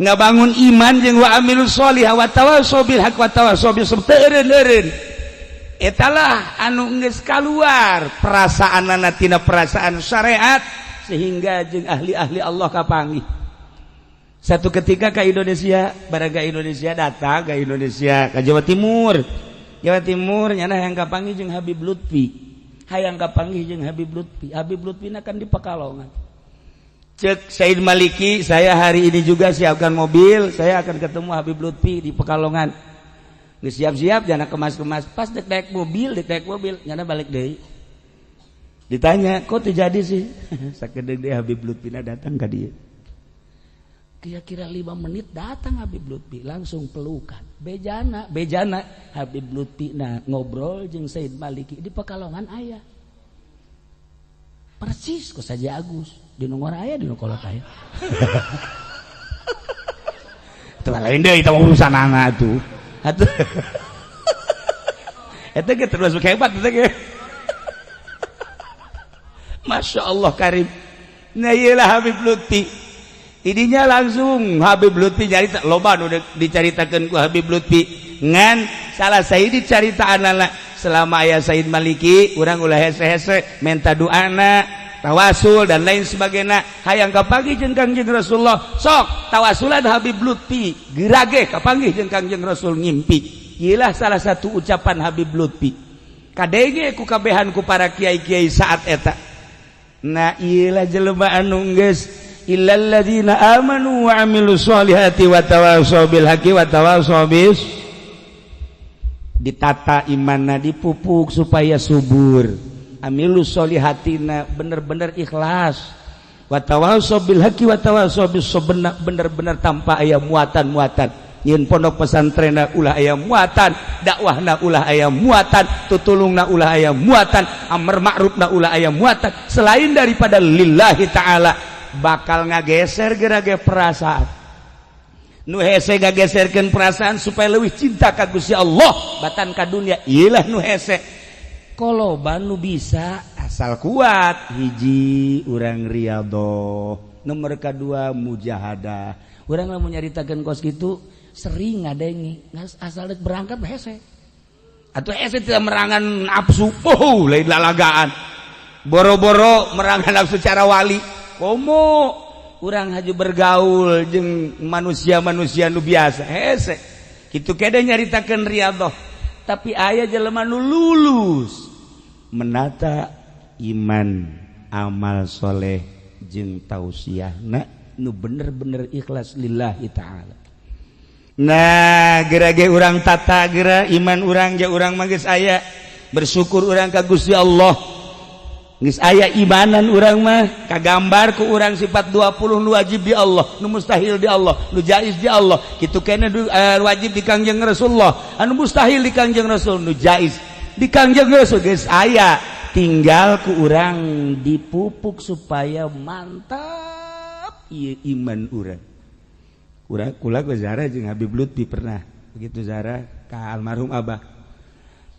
ngabangun iman jeung wa amilus sholihah wa tawassaw bil haqq wa tawassaw bis sabr, teu eureun-eureun. Etalah anu geus kaluar perasaanana tina perasaan syariat sehingga jeung ahli-ahli Allah kapanggih. Satu ketika ke Indonesia, barang ke Indonesia, datang ke Indonesia, ke Jawa Timur. Jawa Timur nyana hayang kapanggih jeung Habib Lutfi, hayang kapanggih jeung Habib Lutfi. Habib Lutfi kan di Pekalongan. Cek Said Maliki, "Saya hari ini juga siapkan mobil, saya akan ketemu Habib Lutfi di Pekalongan." Geus siap-siap, jangan kemas-kemas, pas dek naik mobil, dek naik mobil nyana balik deui. Ditanya, "Kok terjadi sih?" Sakedeung deui Habib Lutfi datang ka dieu. Kira-kira 5 menit datang Habib Lutfi, langsung pelukan. Bejana bejana Habib Lutfi, nah, ngobrol jeung Said Maliki di Pekalongan. Aya persis kok saja Agus di nongor, aya di kolot, aya. Itu lain deh, itu urusan anak tuh. Atuh eta ge termasuk hebat eta ge. Masya Allah karim. Nah, iyalah Habib Lutfi. Idinya langsung Habib Lutfi nyarita, loba nu dicaritakeun ku Habib Lutfi. Ngan salah saya dicarita anak selama aya Said Maliki, urang ulah hese-hese menta doana, tawasul dan lain sebagainya. Hayang kapanggih jeung Kangjeng Rasulullah, sok tawasulan Habib Lutfi, gerage kapanggih jeung Kangjeng Rasul ngimpi. Iyalah salah satu ucapan Habib Lutfi. Kadenge ku kabehan ku para kiai-kiai saat eta. Nah, iyalah jelema anu geus illal ladzina amanu wa amilus solihati wa tawassaw bil haqqi wa tawassaw bis. Ditata imanna, dipupuk supaya subur, amilus solihatina bener-bener ikhlas, wa tawassaw bil haqqi wa tawassaw bis sabr, bener-bener tanpa aya muatan-muatan. Nyin pondok pesantren ulah aya muatan, dakwahna ulah aya muatan, tutulungna ulah aya muatan, amar ma'rufna ulah aya muatan selain daripada lillahi ta'ala. Bakal ngageser gerage perasaan nu hese, ngageserkeun perasaan supaya lebih cinta ka Gusti Allah batan ka dunia. Iyalah nu hese koloba nu bisa asal kuat. Hiji, urang riyadhoh, nomor kedua mujahadah. Urang lamun nyaritakeun kos kitu sering ngadengi, asal dek berangkat hese. Atau hese tidak merangan nafsu. Oh, lain lalagaan, boro-boro merangan nafsu cara wali. Komo urang haju bergaul jeung manusia-manusia nu biasa hese kitu kede nyaritakeun riyadhah. Tapi aya jelema nu lulus menata iman, amal soleh jeung tausiahna nu bener-bener ikhlas lillahi ta'ala. Nah, gerage urang tata gera iman urang ja, urang mah geus aya bersyukur urang ka Gusti Allah, geus aya imanan urang mah, kagambar ku urang sifat 20, nu wajib di Allah, nu mustahil di Allah, nu jaiz di Allah. Kitu keneh wajib di Kangjeng Rasulullah, anu mustahil di Kangjeng Rasul, nu jaiz di Kangjeng Rasul geus aya, tinggal ku urang dipupuk supaya mantap ieu iman urang. Urang kula ge ziarah jeung Habib Lutfi pernah begitu, ziarah ka almarhum Abah.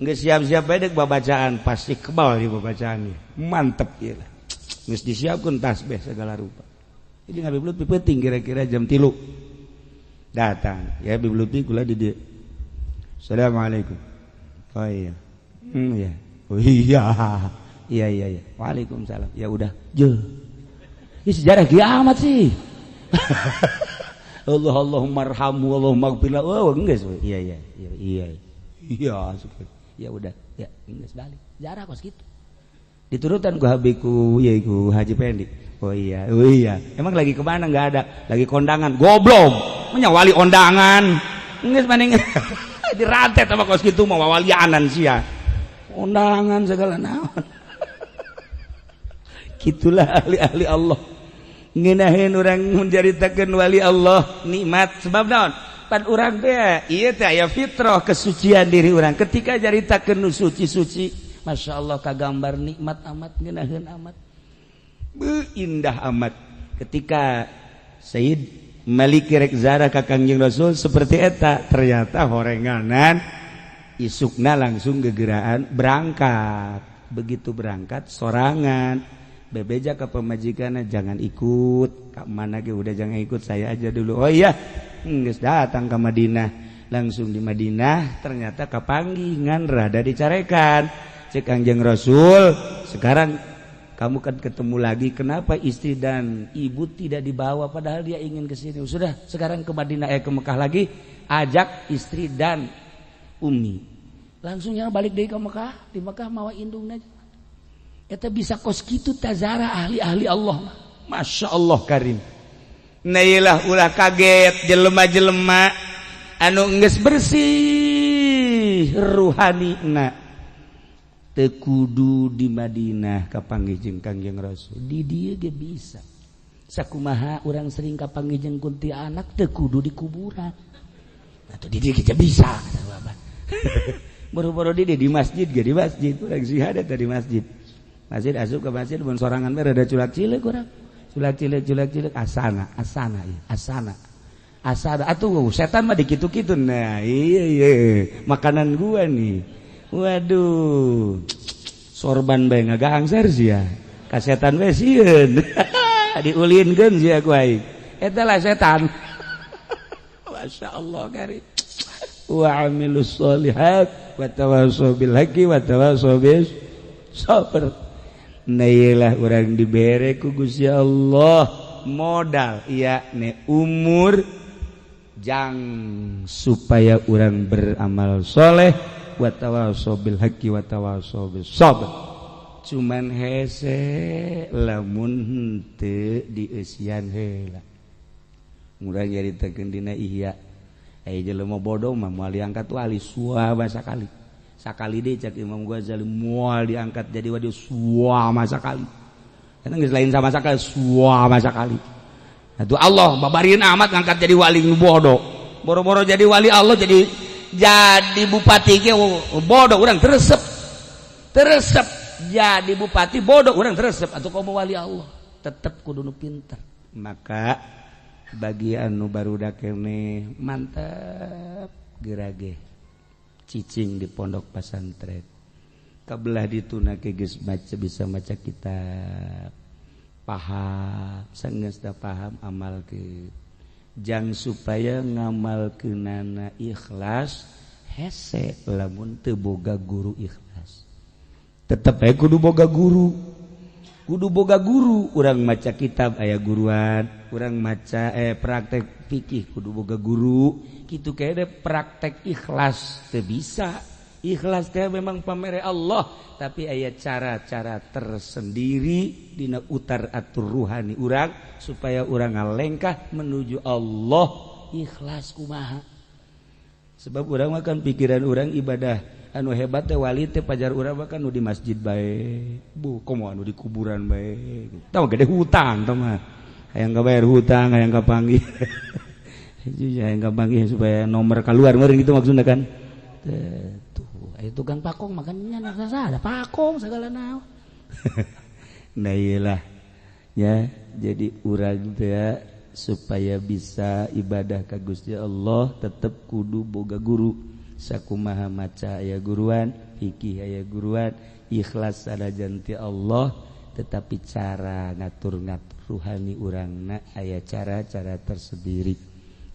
Geus siap-siap bae dek babacaan, pasti kebal di babacaannya, mantep ieu lah. Geus disiapkeun tasbih segala rupa. Jadi Habib Lutfi penting kira-kira jam 3 datang ya Habib Lutfi, kula di dieu. Assalamualaikum. Oh iya, iya, oh iya, iya iya, waalaikumsalam. Ya udah je. Ini sejarah kiamat sih. Allah Allahumma arhamhu, Allahumma ighfir lahu. Oh, enggak. Iya iya iya iya, ya udah ya, enggak balik. Jarah kos gitu. Diturutan ku habiku ya, ku Haji Pendi. Oh iya, oh iya, emang lagi kemana? Nggak ada, lagi kondangan. Goblok, menyawali ondangan. Enggak maning dirantet sama kos gitu, mau walianan sia, undangan segala naon. Gitulah ahli-ahli Allah. Ngenahin urang menceritakan wali Allah nikmat, sebab naon? Pan urang teh ieu teh aya fitrah kesucian diri urang. Ketika caritakeun nu suci-suci, Masya Allah, kagambar nikmat amat, ngeunaheun amat. Beuh, indah amat. Ketika Sayyid Malik rek ziarah ka Kangjeng Rasul seperti eta, ternyata horenganan. Isukna langsung gegeraan berangkat. Begitu berangkat sorangan, bebeja ke pemajikan, "Jangan ikut ke mana ge, udah jangan ikut, saya aja dulu." "Oh iya." Geus datang ke Madinah, langsung di Madinah ternyata kapanggihan, rada dicarekan. Cek Kangjeng Rasul, "Sekarang kamu kan ketemu lagi, kenapa istri dan ibu tidak dibawa, padahal dia ingin ke sini? Sudah, sekarang ke Madinah, eh, ke Mekah lagi, ajak istri dan umi." Langsungnya balik dari ke Mekah, di Mekah mawa indungna. Eta bisa kos kitu tazara ahli-ahli Allah. Masya Allah karim. Nah, iyalah, ulah kaget jelema-jelema anu geus bersih ruhani na teu kudu di Madinah kapanggih jeung Kangjeng Rasul, di dieu ge bisa. Sakumaha urang sering kapanggih jeung kuntilanak teu kudu di kuburan. Atau di dieu ge bisa kata Bapak. Boro-boro di masjid ge, di masjid urang sih ada di masjid. Masjid, asup ke masjid mun sorangan mah rada culak cilik urang. Culak cilik, culak cilik, asana, asana ieu, asana. Asana atuh setan mah dikitu-kitu. Nah, iya, makanan gua nih. Waduh. Sorban bae ngagangsar sia. Ka setan we sieun. Diulinkeun sia ku aing. Eta lah setan. Masya Allah karim. Wa amilus sholihat wa tawassaw bil haqqi wa tawassaw bis sabr. Nah, iyalah, urang dibere ku Gusti Allah modal, iya ne umur jang supaya urang beramal soleh, wa tawassaw bil haqqi wa tawassaw bis sabr. Cuman hese lamun henteu dieusian heula. Urang nyaritakeun dina Ihya, aya jelema bodoh mah moal diangkat wali suah sakali. Sakali deh, cek Imam Ghazali, moal diangkat jadi wali suah sakali. Karena geus lain sama sakali, suah sakali. Atuh Allah babarin amat ngangkat jadi wali nu bodoh. Boro-boro jadi wali Allah, jadi bupati ge bodoh urang teresep. Teresep jadi bupati bodoh urang teresep, atau komo wali Allah tetep kudu nu pinter. Maka bagi anu barudak kene, mantep gerage cicing di pondok pesantren, kabelah dituna ke geus maca, bisa maca kitab, paham. Sanggeus da paham, amal ke jang supaya ngamal kenana ikhlas. Hese lamun teu boga guru ikhlas, tetep bae kudu boga guru, kudu boga guru. Urang maca kitab aya guruan, urang maca praktek fikih kudu boga guru gitu. Kayak praktek ikhlas teu bisa. Ikhlas teh memang pamere Allah, tapi aya cara-cara tersendiri dina utar atur ruhani urang supaya urang ngalengkah menuju Allah. Ikhlas kumaha? Sebab urang makan pikiran urang ibadah anu hebat teh, wali teh, pajar urang mah kan nu di masjid bae, bu komo anu di kuburan bae. Tahu gede hutang tah mah, hayang kabayar hutang, hayang kapanggih, hayang kapanggih supaya nomor keluar meureun gitu maksudnya kan. Tuh aya tukang pakong makannya ada pakong segala naon. Nah, iyalah ya, jadi urang teh supaya bisa ibadah ka Gusti Allah tetep kudu boga guru. Sakumaha maca aya guruan, fikih aya guruan, ikhlas sanajan ti Allah, tetapi cara ngatur-ngatur ruhani urangna aya cara-cara tersendiri.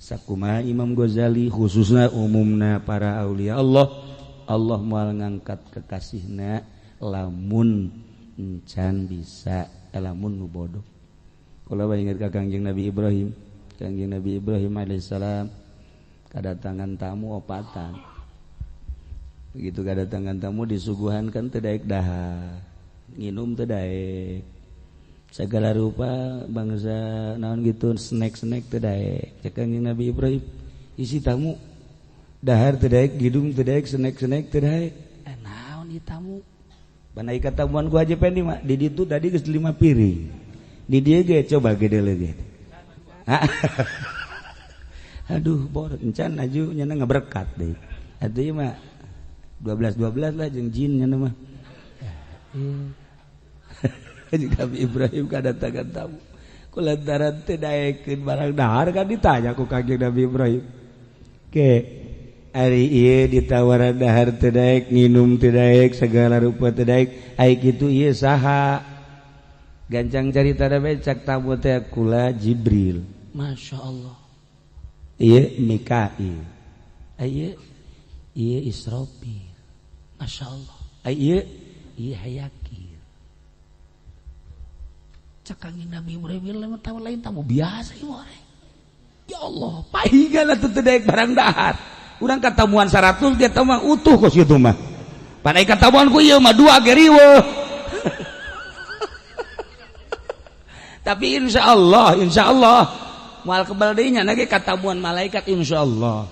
Sakumaha Imam Ghazali, khususnya umumna para aulia Allah, Allah moal ngangkat kekasihna lamun encan bisa, lamun nu bodoh. Kalau ingat ka Kangjeng Nabi Ibrahim, Kangjeng Nabi Ibrahim alaihissalam kedatangan tamu opatan. Begitu kedatangan tamu disuguhan kan teu daek dahar, nginum teu daek, segala rupa bangsa naon gitu, snack-snack teu daek. Cek Kangjeng Nabi Ibrahim, isi tamu dahar teu daek, ngidum teu daek, snack-snack teu daek. Eh, naon ieu tamu? Panai katamuan ku Haji Pendi mah di ditu tadi geus 5 piring. Di dieu ge coba gede leuge. Aduh, bor encan aju nyana ngaberkat deui. Atuh ieu mah 12 12 lah jeung jin nyana mah. Nabi Ibrahim kadatangan tamu. Kulantaran teu daekeun barang dahar kan ditanya ku Kangjeng Nabi Ibrahim. Ke Ari ieu ditawaran dahar teu daek, nginum teu daek, segala rupa teu daek. Ai kitu ieu saha? Gancang carita da cak tamu teh kula Jibril. Masya Allah. Ieu Mikail. Ieu ieu Israfil. Masya Allah. Ieu ieu Hayakir. Cak Kangjeng Nabi Ibrahim tamu lain tamu biasa ieu orang. Ya Allah, pahingan atuh teu daek barang dahar. Urang katamuan 100 dia mah utuh kos kitu mah. Pan ai katamuan ku ieu mah dua ge riweuh. Tapi insyaallah moal kebal deui nya ge katamuan malaikat insyaallah.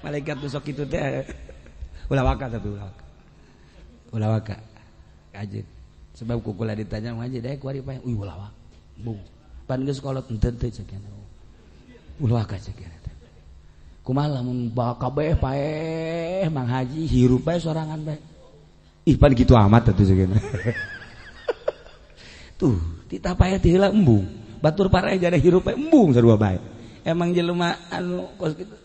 Malaikat besok itu teh ulah waka tapi ulah waka. Ulah waka. Kajeun. Sebab ku kula ditanya mah haji daek kuari pae. Uy ulah waka. Bung. Pan geus kolot henteu teu cek ulah waka cek teh. Kumaha lamun kabeh paeh Mang Haji hirup bae sorangan bae. Ih pan kitu amat atuh cek. Tuh, titah paeh teh heula embung. Batur paraeh jadi hirup bae embung sarua bae. Emang jelema anu kos kitu.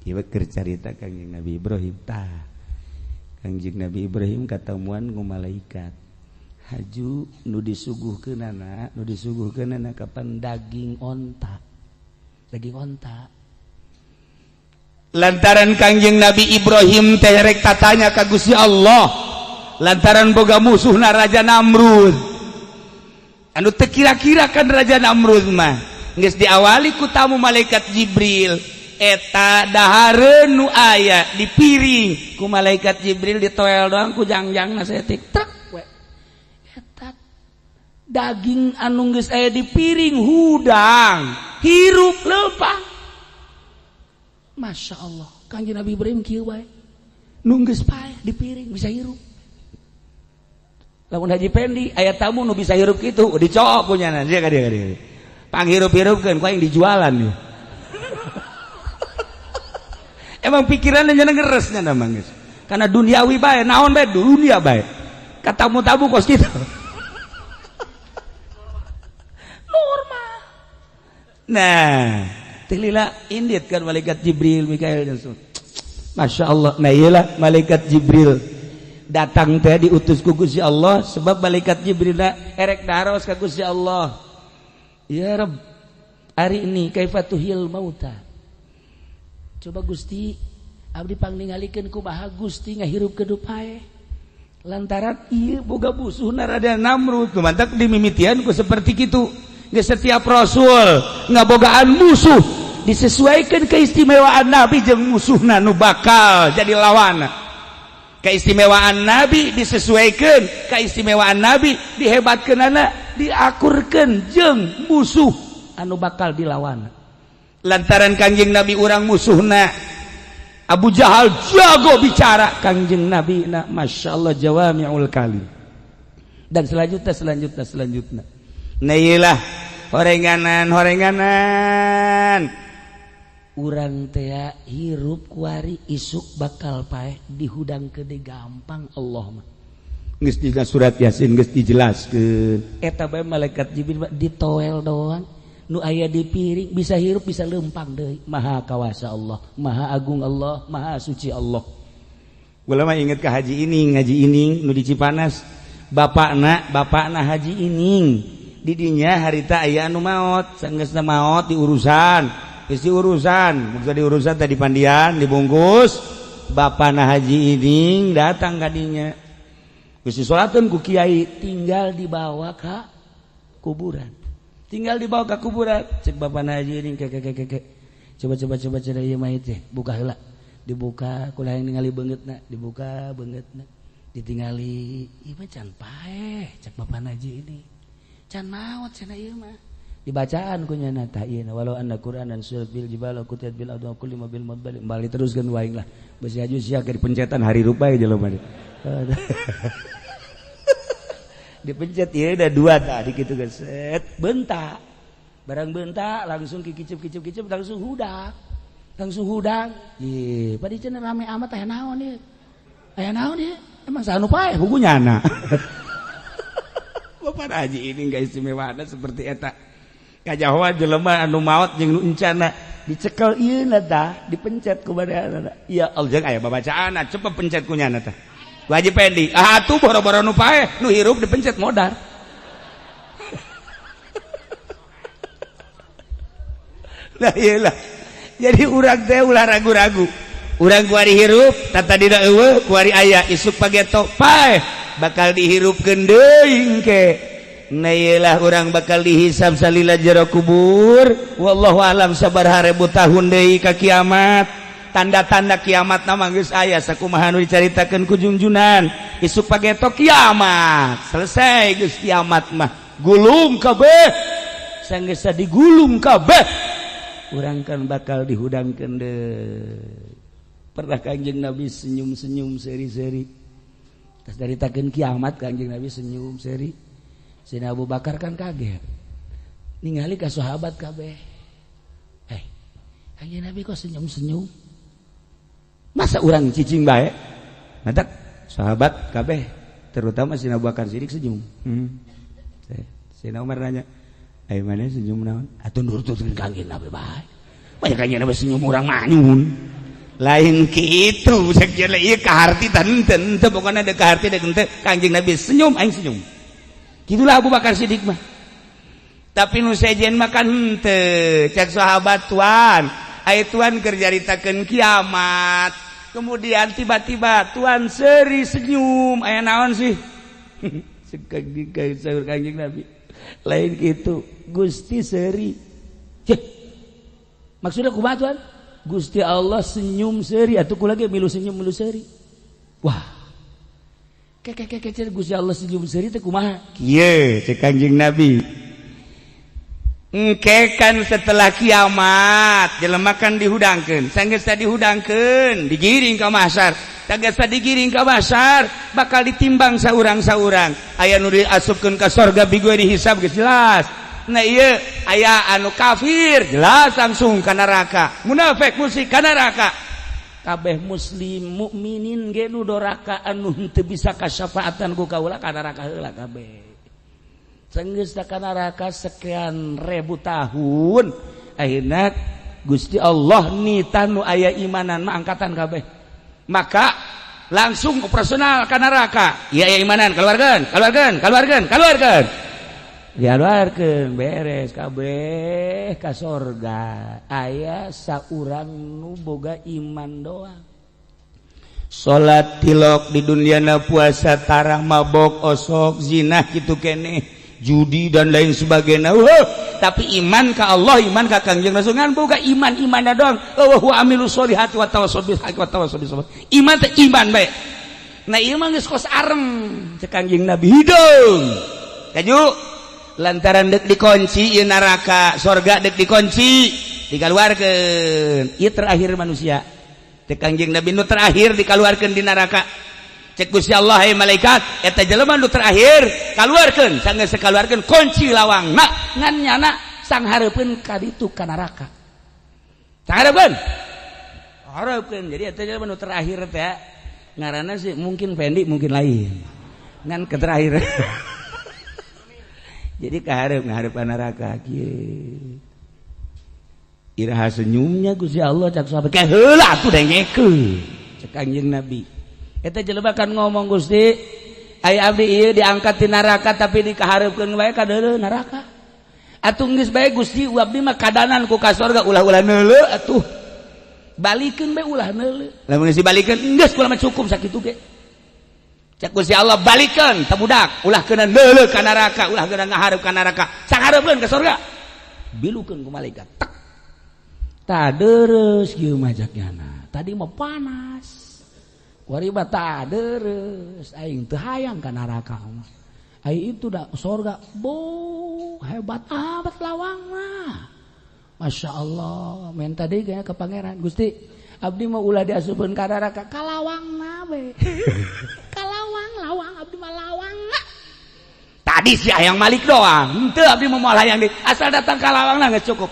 Ieu keur carita Kangjeng Nabi Ibrahim tah. Kangjeng Nabi Ibrahim katamuan ku malaikat. Haju nu disuguhkeunana, nu disuguhkeunana kapan daging onta. Daging onta. Lantaran Kangjeng Nabi Ibrahim teh rek tatanya ka Gusti Allah. Lantaran boga musuhna Raja Namrud. Anu teu kira-kira kan Raja Namrud mah. Geus diawali ku tamu malaikat Jibril. Eta dahareun nu aya di piring ku malaikat Jibril ditoel doang ku jangjangna saeutik trek we. Eta daging anu geus aya di piring hudang hirup leumpang. Masya Allah, Kangjeng Nabi Ibrahim kieu bae. Nu geus paeh di piring bisa hirup. Lamun Haji Pendi aya tamu nu bisa hirup kitu dicok ku nyana dia ka dieu. Panghirup-hirupkeun ku aing dijualan ieu. Emang pikirannya nyana ngeres nyana mah geus. Karena duniawi bae, naon bae dunia bae. Katamu-tamu kos kitu. Normal. Nah, teh lila indit kan malaikat Jibril, Mikail dan semua. Masya Allah. Nah iyalah malaikat Jibril datang teh diutus ku Gusti Allah sebab malaikat Jibril erek daros ka Gusti Allah. Ya Rabb, hari ini kaifa tuhil mauta. Coba Gusti abdi pangningalikeun kumaha Gusti ngahirupkeun nu paeh. Lantaran ieu boga musuhna Raja Namrud, mantak dimimitian ku seperti kitu. Geus setiap rasul ngabogaan musuh disesuaikan keistimewaan nabi jeung musuhna nu bakal jadi lawan. Keistimewaan nabi disesuaikan, keistimewaan nabi dihebatkeunana, diakurkeun jeung musuh anu bakal dilawan. Lantaran Kangjeng Nabi urang musuhna Abu Jahal jago bicara, Kangjeng Nabi na Masya Allah jawami'ul kalim. Dan selanjutnya selanjutnya selanjutnya. Nah iyalah horenganan horenganan urang teh hirup kuari isuk bakal paeh dihudang gede gampang Allah mah. Geus dina surat Yasin geus dijelaskeun. Eta bae malaikat Jibril ditoel doang nu aya di piring bisa hirup bisa lempang deui. Maha kawasa Allah, maha agung Allah, maha suci Allah. Gua mah inget ka Haji Ining, Haji Ining nu di Cipanas. Bapakna Haji Ining. Di dinya harita aya anu maot, sanggeusna maot diurusan. Geus diurusan, maksud diurusan tadi pandian dibungkus. Bapakna Haji Ining datang ka dinya. Geus disolatkeun ku kiai, tinggal dibawa ka kuburan. Tinggal dibawa ke kuburan. Cek bapakna Haji Ining ke ke. Coba coba coba cara ieu mayit teh, buka heula. Dibuka kula yang ningali beungeutna, dibuka beungeutna. Ditingali, ieu mah can paeh, cek bapakna Haji ini. Can maot cenah ieu mah. Dibacaan ku nya tah ieu walau anna Qur'anan surat bil jibal kutiat bil ardh kulli ma bil mudbal. Bali teruskeun waing lah. Besi aju sia ke dipencetan hari rupa jelema mah. Dipencet ieu udah dua tadi kitu geus set bentak. Barang bentak langsung kicip kicip kicip langsung hudang. Langsung hudang. Ye, padi cenah rame amat aya naon ieu? Aya naon ieu? Emang saha nu paeh huku nyana. Bapak Haji ini enggak istimewa ada seperti eta. Kajahoan jelema anu maot jeung nu encana dicekel ieu na tah, dipencet ku badanna. Ya Allah, jeung aya babacaan cepet pencet ku nyana tah. Wajib Pendi. Ah atuh boro-boro nu paeh, nu hirup dipencet modar. Lah iyalah. Jadi urang teh ulah ragu-ragu. Urang kuari hirup, tata dina eueuh, kuari aya isuk pageto paeh bakal dihirupkeun deui engke. Nah iyalah urang bakal dihisab salila jero kubur. Wallahu alam sabaraha ribu tahun deui ka kiamat. Tanda-tanda kiamat nama geus aya sakumaha nu dicaritakeun ku Junjunan. Isuk pageto kiamat. Selesai geus kiamat mah. Gulung kabeh. Sanggeus digulung kabeh. Urang kan bakal dihudangkeun deui. Pernah Kangjeng Nabi senyum-senyum seri-seri. Tas caritakeun kiamat Kangjeng Nabi senyum seri. Sayyidina Abu Bakar kan kaget. Ningali ka sahabat kabeh. Eh, Kangjeng Nabi kok senyum-senyum? Masa urang cicing bae? Matak sahabat kabeh, terutama Sayyidina Abu Bakar Siddiq senyum. Sayyidina Umar nanya, "Ai mana senyum naon?" Atuh nurutkeun Kangjeng Nabi bae. Banyak Kangjeng Nabi senyum urang manyun. Lain kitu, sakieu ieu kaharti tah henteu, henteu pokona deuk kaharti deuk henteu Kangjeng Nabi senyum aing senyum. Gitulah Abu Bakar Siddiq mah. Tapi nu sejen mah kan henteu, cek sahabat tuan, ai tuan keur caritakeun kiamat. Kemudian tiba-tiba tuan seri senyum, aya naon sih? Cek Kangjeng Nabi. Lain gitu, Gusti seri. Cek. Maksudnya kumaha tuan? Gusti Allah senyum seri atuh kula ge milu senyum milu seri. Wah. Kek kek kek Gusti Allah senyum seri teh kumaha? Kieu cek Kangjeng Nabi. Engke kan setelah kiamat jelema kan dihudangkeun. Sanggeus dihudangkeun, digiring ka mahsyar. Sanggeus digiring ka mahsyar, bakal ditimbang saurang-saurang. Aya nu diasupkeun ka sorga bigoe dihisab geus jelas. Nah iya aya anu kafir jelas langsung ka neraka, munafik musyrik ka neraka. Kabeh muslim mukminin ge nu doraka anu henteu bisa kasyafaatan ku kaula ka neraka heula kabeh. Sanggeus ka neraka sekian ribu tahun, akhirna Gusti Allah nita nu aya imanan mah angkatan kabeh. Maka langsung operasional ka neraka. Ieu aya imanan keluarkeun, keluarkeun, keluarkeun, keluarkeun. Dialuarkeun beres kabeh ka sorga. Aya saurang nu boga iman doang. Salat tilok di dunyana, puasa tarah, mabok osok, zina kitu keneh, judi dan lain sebagainya. Wah, tapi iman ka Allah, iman ka Kangjeng Rasul, ngan boga iman imanna doang. Wa amilu sholihati wa tawassaw bil haqqi wa tawassaw bis sabr. Iman teh iman bae. Nah ieu mah geus kos areng cek Kangjeng Nabi hidung. Kaju lantaran dek dikunci ieu neraka, sorga dek dikunci, dikaluarkeun. Ieu terakhir manusia. Cek Kangjeng Nabi nu terakhir dikaluarkeun di neraka. Cek Gusti Allah, "Hei malaikat, eta jelema nu terakhir kaluarkeun." Sanggeus sekaluarkeun kunci lawangna, ngan nyana sanghareupeun ka ditu ka neraka. Sanghareupeun. Hareupeun. Jadi eta jelema nu terakhir teh ngaranna sih mungkin Fendi, mungkin lain. Ngan ke terakhir. Jadi kaharep ngaharep neraka kieu. Iraha senyumnya Gusti Allah cak sahabat kayak heula atuh dengekeun. Cek Kangjeng Nabi. Eta jelema kan ngomong, "Gusti, aya abdi ieu diangkat di neraka tapi dikahareupkeun wae ka deuleu neraka. Atuh geus bae Gusti, abdi mah kadanan ku ka sorga, ulah-ulah neuleu atuh. Balikeun bae ulah neuleu." Lamun geus dibalikeun geus kula mah cukup sakitu ge. Cek Gusti Allah, "Balikeun teh budak, ulah kena neuleu ka neraka, ulah kena ngahareup ka neraka. Sanghareupeun ka sorga." Bilukeun ku malaikat. Tek. Tah deres kieu mah nyana. Tadi mah panas. Kuari mah tah deres, aing teu hayang ka neraka mah. Ai itu dah sorga, bo hebat amat lawangna. Masya Allah, minta deui kayaknya ke pangeran. "Gusti, abdi mau ulah diasupkeun ka neraka, ka lawangna we. Ka lawang, lawang abdi mah lawangna. Tadi si hayang malik doang. Henteu, abdi mah moal hayang deui. Asal datang ka lawangna geus cukup.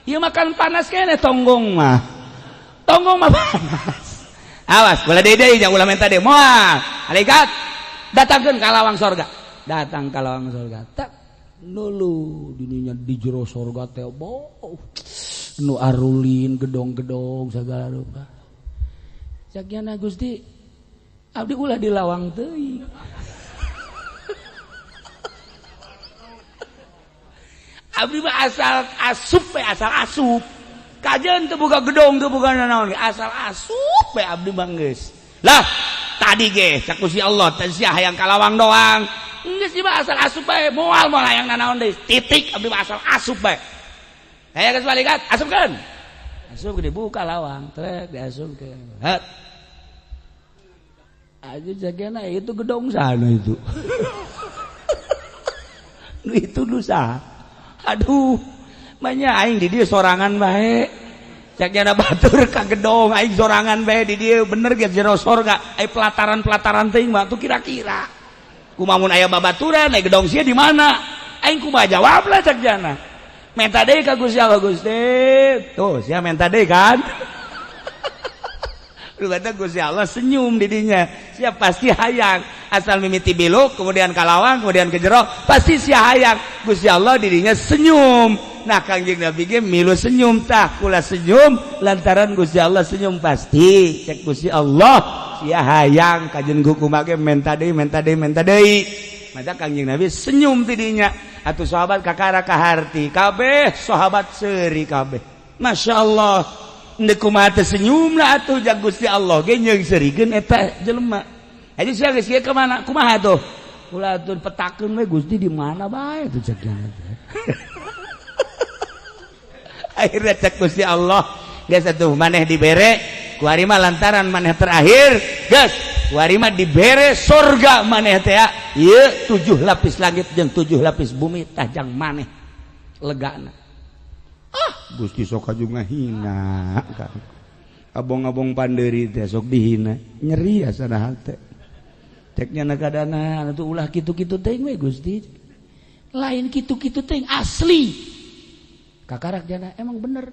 Ieu makan panas kene tonggong mah. Tonggong mah panas. Awas, ulah deui deui, jangan ulah minta deui. Moal. Malaikat, datangkeun ka lawang sorga. Datang ka lawang sorga. Tak. Nulu dininya di jero sorga teh boh. Nu arulin gedong-gedong segala rupa. Cak nyana Gusti, abdi ulah di lawang teuing. Abdi mah asal asup we, asal asup. Kajeun teu boga gedong, teu boga nanaon, asal asup we abdi mah geus. Lah, tadi ge cak Gusti Allah teh sia hayang ka lawang doang. Geus ieu mah asal asup bae, moal moal hayang nanaon deui. Titik abdi mah asal asup bae. Hayang geus balikat, asupkeun. Asup gede buka lawang, trek diasupkeun. Het. Aja jagana itu gedong sana itu. Nu itu dosa. Aduh, banyak aing di dieu sorangan bae. Cak nyana batur ka gedong aing sorangan bae di dieu bener ge jero sorga. Ai pelataran-pelataran teuing mah tuh kira-kira. Kumaha mun aya babaturan, ai gedong sia di mana? Aing kumaha jawab lah cak jana. Menta deui ka Gusti Allah Gusti. Tuh, sia menta deui kan? Rupanya Gusti Allah senyum didinya. Sia pasti hayang. Asal mimiti biluk, kemudian kalawang, kemudian ke jero, pasti sia hayang. Gusti Allah didinya senyum. Nah, Kangjeng Nabi ge milu senyum tah, kula senyum lantaran Gusti Allah senyum pasti. Cek Gusti Allah sia hayang kajen kumaha ge menta deui, menta deui, menta deui. Maka Kangjeng Nabi senyum tidinya. Atuh sahabat kakara kaharti, kabeh sahabat seuri kabeh. Masya Allah. Ndek kumaha teh senyum lah atuh jag Gusti Allah ge nyeung seurikeun eta jelema. Aja sia geus ka mana? Kumaha tuh? Kula atuh petakeun we Gusti di mana bae tuh cek teh. Akhirnya cek Gusti Allah, geus atuh maneh dibere kuari mah lantaran maneh terakhir, geus kuari mah dibere surga maneh teh ieu 7 lapis langit jeung 7 lapis bumi tah jang maneh legana. Ah, Gusti sok aju ngahina kan. Abong-abong pandeuri teh sok dihina, nyeri asana hate. Cek nyana kadana atuh ulah kitu-kitu teuing we Gusti. Lain kitu-kitu teuing asli. Kakarak jana emang bener.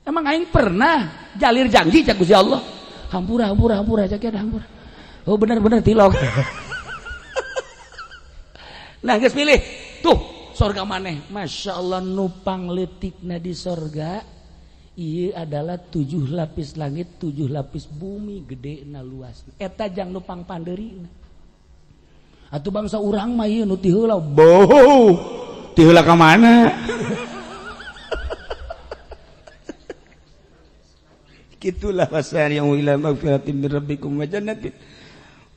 Emang aing pernah jalir janji cak Gusti Allah. Hampura hampura hampura cak ya hampura. Oh bener-bener tilok. Nah geus pilih. Tuh sorga maneh. Masya Allah nupang leutikna di sorga. Ieu adalah 7 lapis langit, 7 lapis bumi, gedena luas. Eta jang nupang pandeurina. Atuh bangsa urang mah ieu nu ti heula. Boh. Ti heula ka mana? Gitulah wasari'u ila magfiratin min rabbikum wa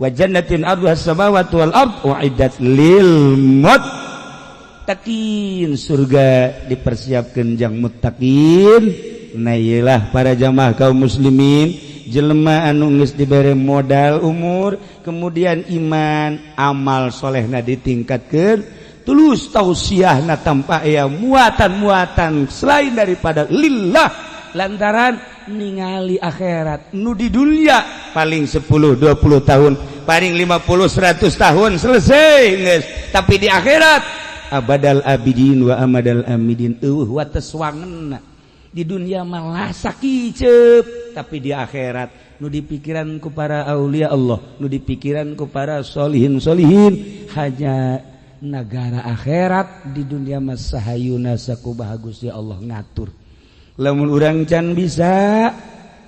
jannatin arduha as-samawati wal ard uiddat lil muttaqin. Surga dipersiapkan jang muttaqin. Nah iyalah para jamaah kaum muslimin, jelema anu geus dibere modal umur, kemudian iman, amal solehna ditingkatkeun, tulus tausiahna tanpa aya muatan-muatan selain daripada lillah, lantaran ningali akhirat nu di dunia paling 10 20 tahun, paling 50 100 tahun selesai geus. Tapi di akhirat abadal abidin wa amadal amidin, eueuh wates wangenna. Di dunia malah sakiceup, tapi di akhirat nu dipikiran ku para aulia Allah, nu dipikiran ku para solihin solihin hanya negara akhirat. Di dunia mah sahayuna sakumaha Gusti Allah ngatur. Lamun urang can bisa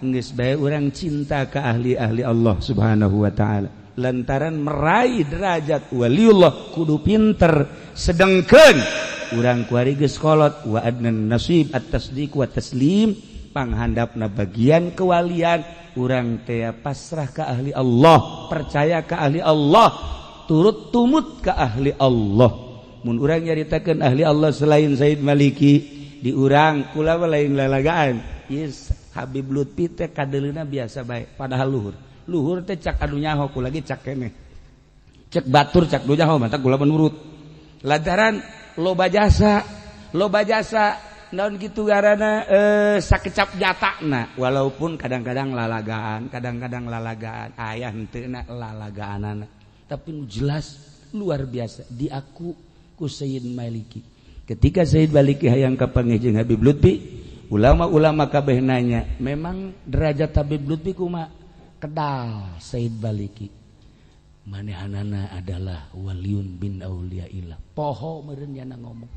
geus bae urang cinta ka ahli-ahli Allah Subhanahu wa taala, lantaran meraih derajat waliullah kudu pinter. Sedengkeun urang kuari geus kolot wa adnan nasib at-tasdiq wa taslim, panghandapna bagian kewalian urang teh pasrah ka ahli Allah, percaya ka ahli Allah, turut tumut ka ahli Allah. Mun urang nyaritakeun ahli Allah selain Said Maliki di urang kula lain lalagaan. Yes, Habib Lutfi teh kadeleuna biasa bae, padahal luhur. Luhur teh cak anu nyaho kula ge cak keneh. Cek batur cak nu nyaho mata kula menurut. Lantaran loba jasa naon kitu garana sakecap jatana, walaupun kadang-kadang lalagaan, kadang-kadang lalagaan, aya henteu na lalagaanana. Tapi nu jelas luar biasa diaku ku Sayyid Maliki. Ketika Sayyid Maliki hayang kapanggih jeung Habib Lutfi, ulama-ulama kabeh nanya, memang derajat Habib Lutfi kumaha? Kedal Sayyid Maliki. Manehanana adalah waliun bin auliaillah. Poho meureun nyana ngomong.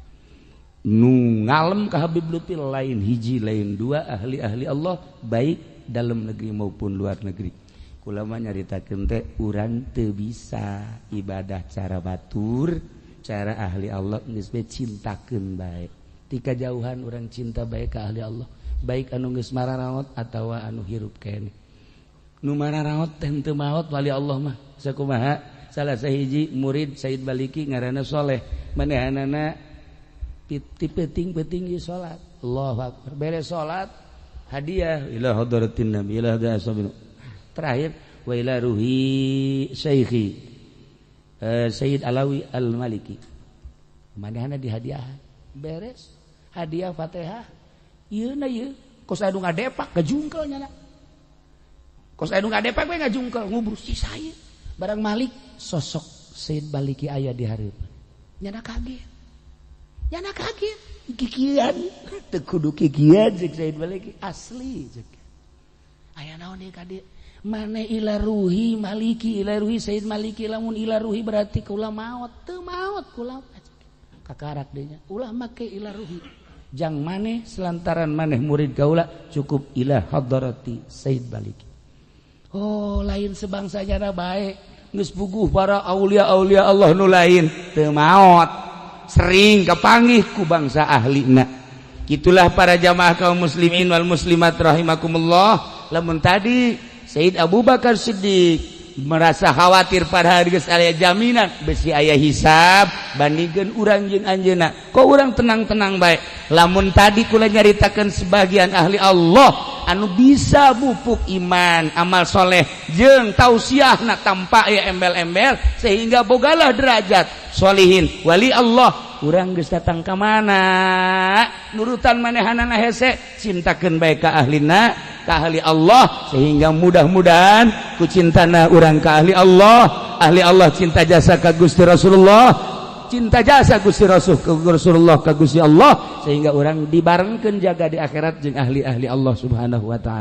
Nu ngalem ka Habib Lutfi lain hiji lain dua, ahli-ahli Allah baik dalam negeri maupun luar negeri. Kula mah nyaritakeun teh urang teu bisa ibadah cara batur, cara ahli Allah geus bae cintakeun bae. Tika jauhan urang cinta bae ka ahli Allah, baik anu geus mararaot atawa anu hirup keneh. Nu mararaot teh teu maot wali Allah mah. Sakumaha salah sahiji murid Said Baliki ngaranna Soleh, manehanana ti peuting-peuting ieu salat. Allahu akbar. Beres salat hadiah ila hadratin nabi ila hadratin terakhir wa ila ruhi syaikhi Sayyid Alawi Al-Maliki. Manehana dihadiahan. Beres hadiah Fatihah. Ieu na ieu kos anu ngadepak gajungkel nyana. Kos anu ngadepak we ngajungkel ngubur si saya. Barang Malik sosok Sayyid Baliki aya di hareupeun. Nyana kaget. Nyana kaget. Kikian teu kudu kikian cek Sayyid Baliki asli cek. Aya naon ieu ka dieu? Mane ila ruhi maliki ila ruhi Sayyid Maliki, lamun ila ruhi berarti kula maot, teu maot kula kakarak deui nya ulah make ila ruhi jang maneh selantaran maneh murid kaula cukup ila hadrati Sayyid Baliki. Oh lain sebangsa nyana bae geus puguh para aulia-aulia Allah nu lain teu maot sering kapanggih ku bangsa ahlina. Itulah para jamaah kaum muslimin wal muslimat rahimakumullah, lamun tadi Sayyid Abu Bakar Siddiq merasa khawatir pada hari geus aya jaminan besi aya hisab bandingkeun urang jeung anjeunna, kok urang tenang-tenang bae. Lamun tadi kula nyaritakeun sebagian ahli Allah anu bisa mupuk iman amal soleh jeung tausiahna tanpa aya embel-embel sehingga bogalah derajat solihin wali Allah, urang geus datang ka mana nurutan manehanana hese, cintakeun bae ka ahlina, ka ahli Allah, sehingga mudah-mudahan ku cintana urang ka ahli Allah, ahli Allah cinta jasa ka Gusti Rasulullah, cinta jasa Gusti Rasul ke Rasulullah ka Gusti Allah, sehingga urang dibarengkeun jaga di akhirat jeung ahli-ahli Allah Subhanahu wa taala.